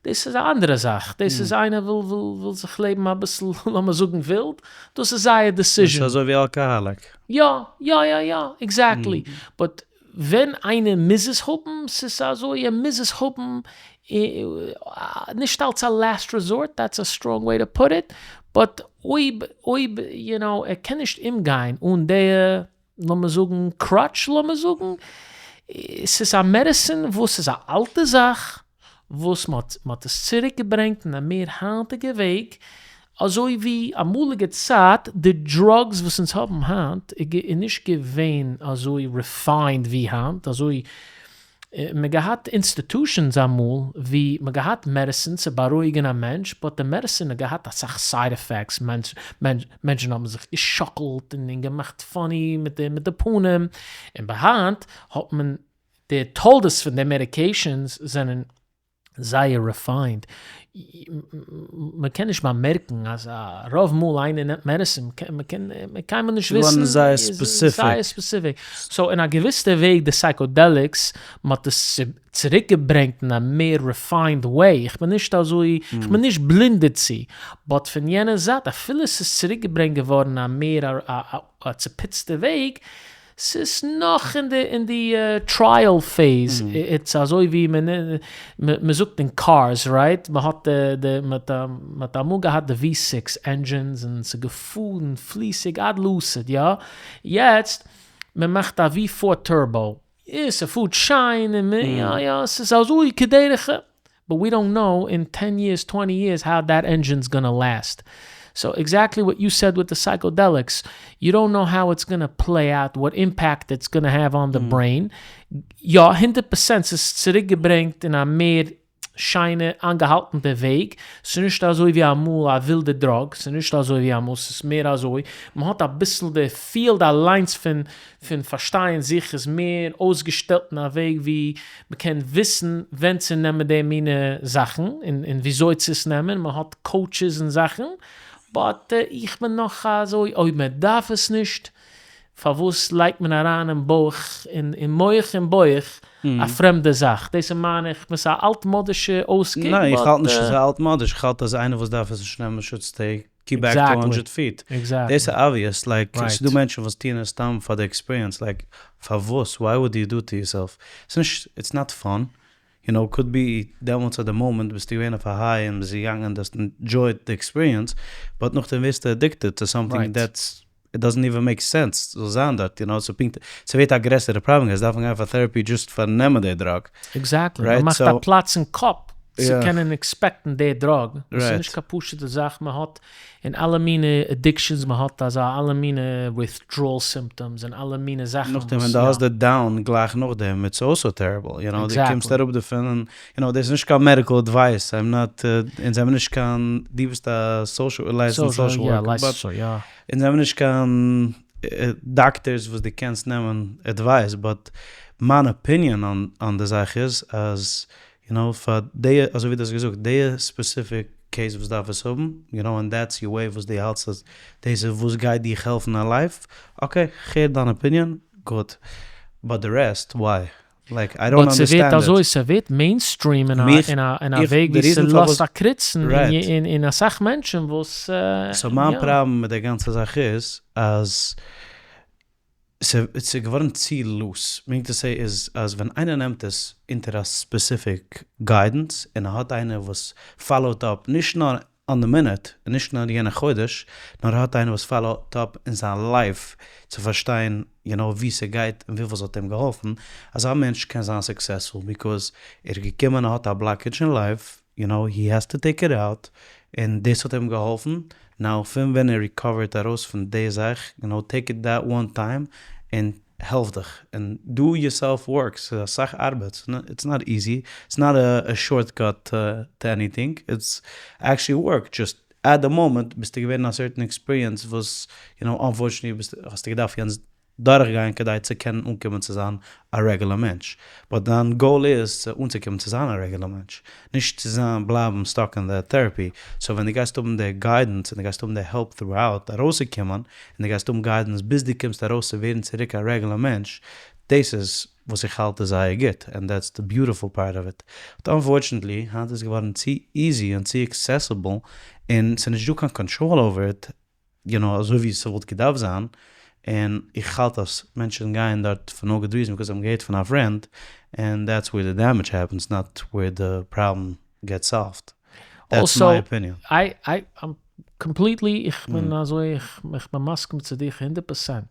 דאס איז א אנדערע זאך, דאס איז איינער וויל וויל זיך לעבן אביסל לאמיר זאגן ווילד, דאס איז זייער decision. דאס איז אזוי ווי alcoholic. יא, יא יא יא, exactly, but ווען איינער מוז עס האבן, ס'איז אזוי ער מוז עס האבן, נישט אלס א last resort, that's a strong way to put it, but אויב אויב you know ער קען נישט אומגיין אן די לאמיר זאגן crutch לאמיר זאגן, ס'איז א medicine וואס איז א אלטע זאך וואס מ'האט מ'האט עס צוריק געברענגט אין א מער היינטיגע וועג, אזוי ווי אמאליגע צייט די drugs וואס אונז האבן היינט איז נישט געווען אזוי refined ווי היינט, אזוי מען געהאט institutions אמאל ווי מען געהאט medicine צו בארואיגן א מענטש but די medicine האט געהאט אסאך side effects, מענטשן האבן זיך געשאקלט און געמאכט funny מיט די פנים, און ביי היינט האט מען די תולדות פון די medications זענען זייער refined, מען קען נישט באמערקן אז רוב מאל איינער נעמט medicine, מען קען קיינמאל נישט וויסן, זייער specific. זייער specific, so אין א געוויסע וועג די psychedelics, מען האט עס צוריק געברענגט אין א מער refined way, איך בין נישט אזוי, איך בין נישט בלינד דערצו, but פון יענע זייט אפילו עס איז צוריק געברענגט געווארן א מער א צופיצטע וועג, ס'איז נאך אין די אין די trial phase, it's אזוי ווי מען זאגט אין cars right, מען האט די מען האט אמאל געהאט די V six engines און ס'איז געפארן פליסיג עד לעתיד יא, יעצט מען מאכט א V four turbo, אה ס'פארט שיין און יא יא ס'איז אזוי כדרך. But we don't know in ten years twenty years how that engine's gonna last. So exactly what you said with the psychedelics, you don't know how it's gonna play out, what impact it's gonna have on the brain. יא, הונדערט פראצענט ס'איז צוריק געברענגט אין א מער שיינע איינגעהאלטענטע וועג, ס'איז נישט אזוי ווי אמאל א ווילדע drug, ס'איז נישט אזוי ווי אמאל, ס'איז מער אזוי, מ'האט אביסל די field אליינס פון פון פארשטייען זיך איז מער אויסגעשטעלט אין א וועג ווי מ'קען וויסן ווען צו נעמען די מינע זאכן און וויאזוי צו עס נעמען, מ'האט coaches און זאכן, but איך בין נאך אזוי אויב מ'דארף עס נישט פארוואס לייגט מען אריין אין בויך אין מח און בויך א פרעמדע זאך, דאס איז מיין איך בין ס'איז א אלטמאדישע אויסקוק ניין איך but. האלט נישט ס'איז אלטמאדיש, איך האלט אז איינער וואס דארף עס נישט נעמען should stay keep back two hundred feet. דאס איז obvious, like ס'איז דא מענטשן וואס טוען עס סתם פאר די experience, like פארוואס why would you do to yourself, ס'איז נישט it's not fun, you know could be דעמאלטס at the moment ביסטו געווען אויף א high און ביסט געגאנגען און דו האסט enjoyed די experience, but נאכדעם ווערסטו addicted to something that's it doesn't even make sense זאל זיין דארט, you know ס'פונקט ס'ווערט א גרעסערע פראבלעם גייסט דארפן גיין פאר therapy just פארן נעמען די drug. Exactly, מ'מאכט א פלאץ אין קאפ צו קענען expect ן די drug, דאס איז נישט קיין פשוטע זאך, מען האט אין אלע מיני addictions, מען האט אזא אלע מיני withdrawal symptoms און אלע מיני זאכן. נאכדעם ווען דו האסט די down גלייך נאכדעם, it's also terrible, you know, דו קומסט אראפ דערפון און, you know, דאס איז נישט קיין medical advice, I'm not, אונז זעמיר נישט קיין, דו ביסט א social, licensed social worker, but אונז זעמיר נישט קיין דאקטערס וואס דו קענסט נעמען advice, but מיין opinion on די זאך איז אז, you know, פאר די, אזוי ווי דו האסט געזאגט, די specific. case וואס דארף עס האבן, יו נאו, און דעטס יור וועי וואס דו האלטסט אז דאס איז וואס גייט דיך העלפן אין לייף, okay, כ'הער דיין opinion, גוט, but די rest, why? Like I don't but ס'ווערט understand it. אזוי, ס'ווערט mainstream אין מיך, א איך, וועג די ווי reason ס'לאזט פארוואס, א קריצן right. אין אסאך מענטשן וואס, So מיין יא. פראבלעם מיט די גאנצע זאך איז אז ס'איז געווארן צו loose, meaning to say איז אז ווען איינער נעמט עס אונטער א specific guidance און ער האט איינער וואס follow ט up נישט נאר on the minute און נישט נאר יענע חודש, נאר ער האט איינער וואס follow ט up אין זיין life צו פארשטיין יו נאו ווי ס'גייט און וויפיל ס'האט אים געהאלפן, אזא מענטש קען זיין successful because ער איז געקומען ער האט א blockage אין life, יו נאו he has to take it out, און דאס האט אים געהאלפן, now פון ווען ער recover ט ארויס פון די זאך, יו נאו take it that one time, און העלף דיך, און do your self work, ס'איז אסאך ארבעט, it's not easy, it's not a shortcut to anything, it's actually work, just at the moment ביסטו געווען אין א certain experience וואס יו נאו unfortunately האסטו געדארפט יענץ דורכגיין כדי צו קענען אנקומען צו זיין א regular מענטש, but דיין goal איז צו אנצוקומען צו זיין א regular מענטש, נישט צו זיין בלייבן stuck אין די therapy, so ווען דו גייסט האבן די guidance און דו גייסט האבן די help throughout ארויסצוקומען, און דו גייסט האבן guidance ביז דו קומסט ארויס צו ווערן צוריק א regular מענטש, דאס איז וואס איך האלט איז זייער גוט, and that's the beautiful part of it. But unfortunately היינט איז געווארן צו easy און צו accessible, און ס'איז נישט דא קיין control over it, יו נאו אזוי ווי ס'וואלט געדארפט זיין, און איך האלט אז מענטשן גייען דארט for no good reason because זיי האבן געהערט פון א friend, and that's where די damage happens not where די problem gets solved. That's my opinion. I I'm completely איך בין אזוי איך בין מסכים צו דיך 100%,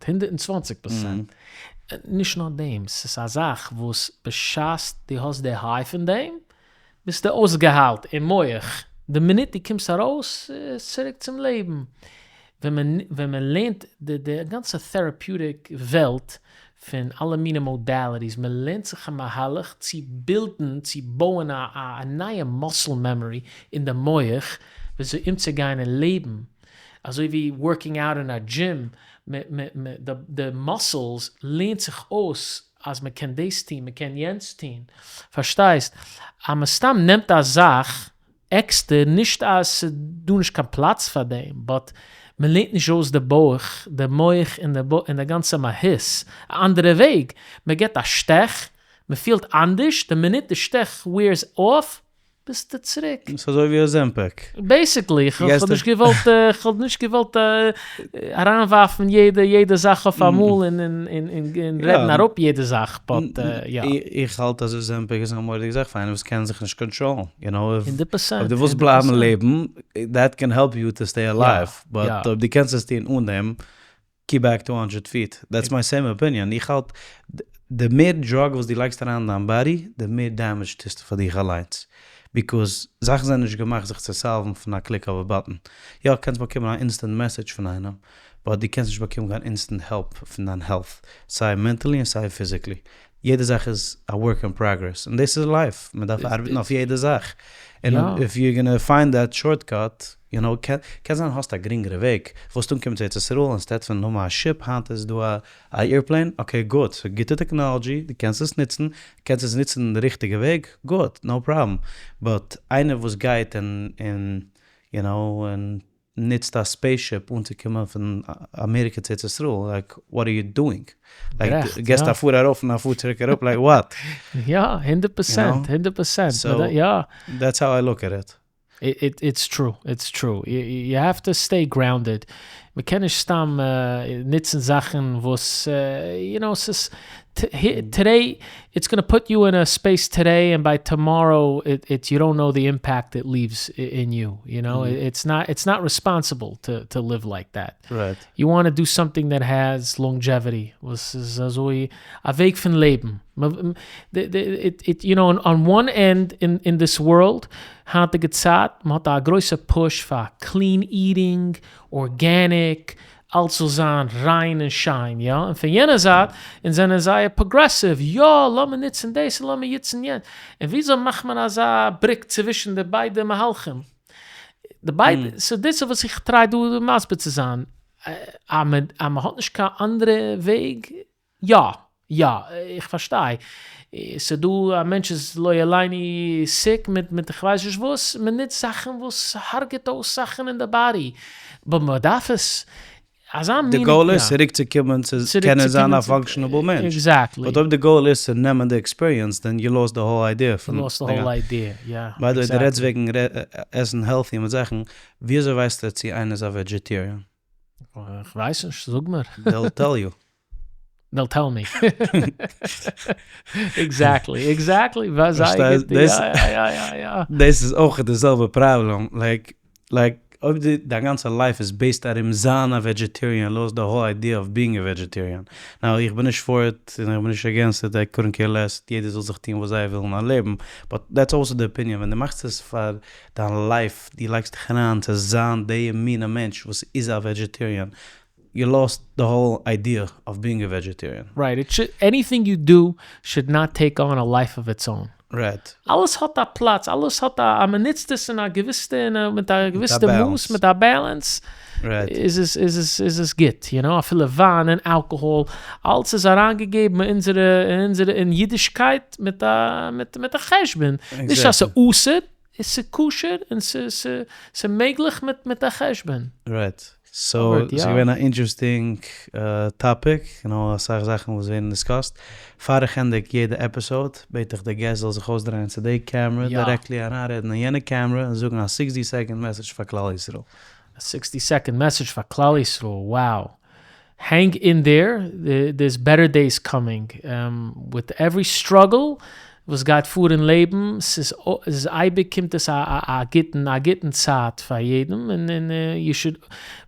120%. נישט נאר דעם, ס'איז א זאך וואס בשעת דו האסט די high פון דעם, ביסטו אויסגעהיילט אין מח, די מינוט דו קומסט ארויס איז צוריק צום לעבן. ווען מען ווען מען לערנט די די גאנצע therapeutic וועלט פון אלע מיני modalities, מען לערנט זיך א מהלך צו build ן, צו בויען א א נייע muscle memory אין די מח וויאזוי אומצוגיין אין לעבן, אזוי ווי working out אין א דזשים, די muscles לערנט זיך אויס אז מען קען דאס טון, מען קען יענץ טון, פארשטייסט? אז מען סתם נעמט א זאך עקסטער, נישט אז ס'דא נישט קיין פלאץ פאר דעם, but מען לערנט נישט אויס די בויך, די מח און די גאנצע מהות, א אנדערע וועג, מען געבט א שטעך, מען פילט אנדערש, די מינוט די שטעך wears off, ביסטו צוריק. ס'איז אזוי ווי Ozempic. Basically, איך האב נישט געוואלט, איך האב נישט געוואלט אריינווארפן יעדע יעדע זאך אויף אמאל און און רעדן אראפ יעדע זאך, but יא. איך האלט אז Ozempic איז א מורא'דיגע זאך פאר איינער וואס קען זיך נישט control ן, יו נאו, 100%. אויב דו ווילסט בלייבן לעבן, that can help you to stay alive, but אויב דו קענסט עס טון אן דעם, keep back 200 feet, that's my same opinion, איך האלט די מער drug וואס דו לייגסט אריין אין דיין body, די מער damage טוסטו פאר דיך אליינס, because זאכן זענען נישט געמאכט זיך צו solve ן פון א click אויף א button, יא קענסט באקומען א instant message פון איינעם, but דו קענסט נישט באקומען קיין instant help פון דיין health, סיי mentally און סיי physically, יעדע זאך איז א work in progress, און דאס איז life, מען דארף ארבעטן אויף יעדע זאך, און if you gonna find that shortcut, יו נאו, קען זיין האסט א גרינגערע וועג, ווילסט אנקומען צו ארץ ישראל instead פון האבן א שיפ, היינט איז דא א airplane, okay גוט, ס'איז גוטע technology, דו קענסט עס נוצן, קענסט עס נוצן אין די ריכטיגע וועג, גוט, no problem, but איינער וואס גייט און און יו נאו און נוצט א spaceship אנצוקומען פון אמעריקע צו ארץ ישראל, like what are you doing? Like געסט א פאר ארויף און א פאר צוריק אראפ, like what? יא, 100%, 100%, יא. That's how I look at it. It's true, it's true, you have to stay grounded, מען קען נישט סתם נוצן זאכן וואס, יו נאו, ס'איז, today, it's gonna put you in a space today and by tomorrow it's you don't know the impact it leaves in you, you know, it's not, it's not responsible to live like that. You want to do something that has longevity, וואס איז אזוי א וועג פון לעבן. You know, on one end in this world, היינטיגע צייט, מען האט א גרויסע push פאר clean eating, organic, אלץ זאל זיין ריין און שיין, יא, און פון יענע זייט, אונז זענען זייער progressive, יא, לאמיר נוצן דאס און לאמיר נוצן יענץ, און וויאזוי מאכט מען אזא בריק צווישן די ביידע מהלכים? די ביידע, so דאס איז וואס איך try דא מסביר צו זיין, אז מען האט נישט קיין אנדערע וועג, יא. יא, איך פארשטיי, ס'דא א מענטש איז לא עלינו sick מיט מיט כ'ווייס נישט וואס, מ'נוצט זאכן וואס הרג'ט אויס זאכן אין די body, but מ'דארף עס, אזא מין, די goal איז צוריק צו קומען צו קענען זיין א functionable מענטש. Exactly. But אויב די goal איז צו נעמען די experience then you lost the whole idea פון. You lost the whole idea, יא. By the way, דו רעדסט וועגן עסן healthy מיט זאכן, ווי אזוי ווייסטו צו איינער איז א vegetarian? איך ווייס נישט, זאג מיר. They'll tell you. They'll tell me. Exactly, exactly. זייער גוט. יא, יא, יא, יא. דאס איז אויך די זעלבע פראבלעם, like, like, אויב די דיין גאנצע life איז based ארום זיין א vegetarian, lost the whole idea of being a vegetarian. Now, איך בין נישט for it, און איך בין נישט against it, I couldn't care less, יעדער זאל זיך טון וואס זיי ווילן אין לעבן, but that's also די opinion, ווען דו מאכסט עס פאר דיין life, דו לייגסט דיך אריין צו זיין די מינע מענטש וואס איז א vegetarian, you lost the whole idea of being a vegetarian. Right, it should, anything you do should not take on a life of its own. Right. אלעס האט א פלאץ, אלעס האט א, אז מען נוצט עס אין א געוויסע, אין א, מיט א געוויסע מאס, מיט א balance, איז עס, איז עס, איז עס גוט, you know, אפילו וויין און אלקאהאל, אלס איז אריינגעגעבן אין אונזערע, אין אונזערע, אין אידישקייט מיט א, מיט, מיט א חשבון. נישט אז ס'אסור, ס'איז כשר און ס'איז מעגליך מיט א חשבון. Right. So, ס'איז געווען א interesting topic, און אסאך זאכן וואס ווערן discussed. פאר איך ענדיג יעדע episode, בעט איך די guest זאל זיך אויסדרייען צו די camera, directly אריינרעדן אין יענע camera און זאגן א 60 second message פאר כלל ישראל. א 60 second message פאר כלל ישראל, wow. Hang in there, there's better days coming. With every struggle וואס גייט פאר אין לעבן, ס'איז אייביג קומט עס א גוטן, א גוטן צייט פאר יעדעם, און און you should,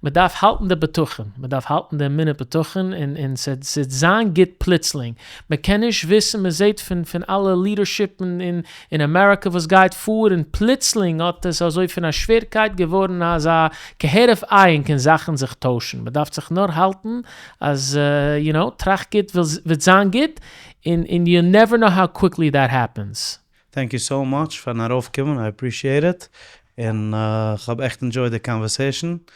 מ'דארף האלטן די בטחון, מ'דארף האלטן די אמונה בטחון, און און ס'וועט זיין גוט פלוצלינג. מ'קען נישט וויסן, מ'זעט פון פון אלע leadership אין אין אמעריקע וואס גייט פאר, און פלוצלינג האט עס אזוי פון א שווערקייט געווארן אזא כהרף עין קען זאכן זיך טוישן, מ'דארף זיך נאר האלטן אז you know, טראכט גוט וועט זיין גוט, און און you never know how quickly that happens. Thank you so much פארן ארויפקומען, I appreciate it, און כ'האב עכט enjoyed די conversation,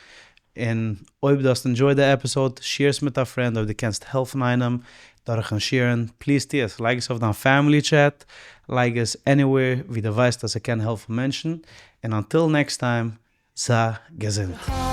און אויב דו האסט enjoyed די episode, share עס מיט א friend, אויב דו קענסט העלפן איינעם דורכן share ן, please טו עס, לייג עס אויף דיין family chat, לייג עס anywhere ווי דו ווייסט אז ס'קען העלפן מענטשן, און until next time, זיי געזונט.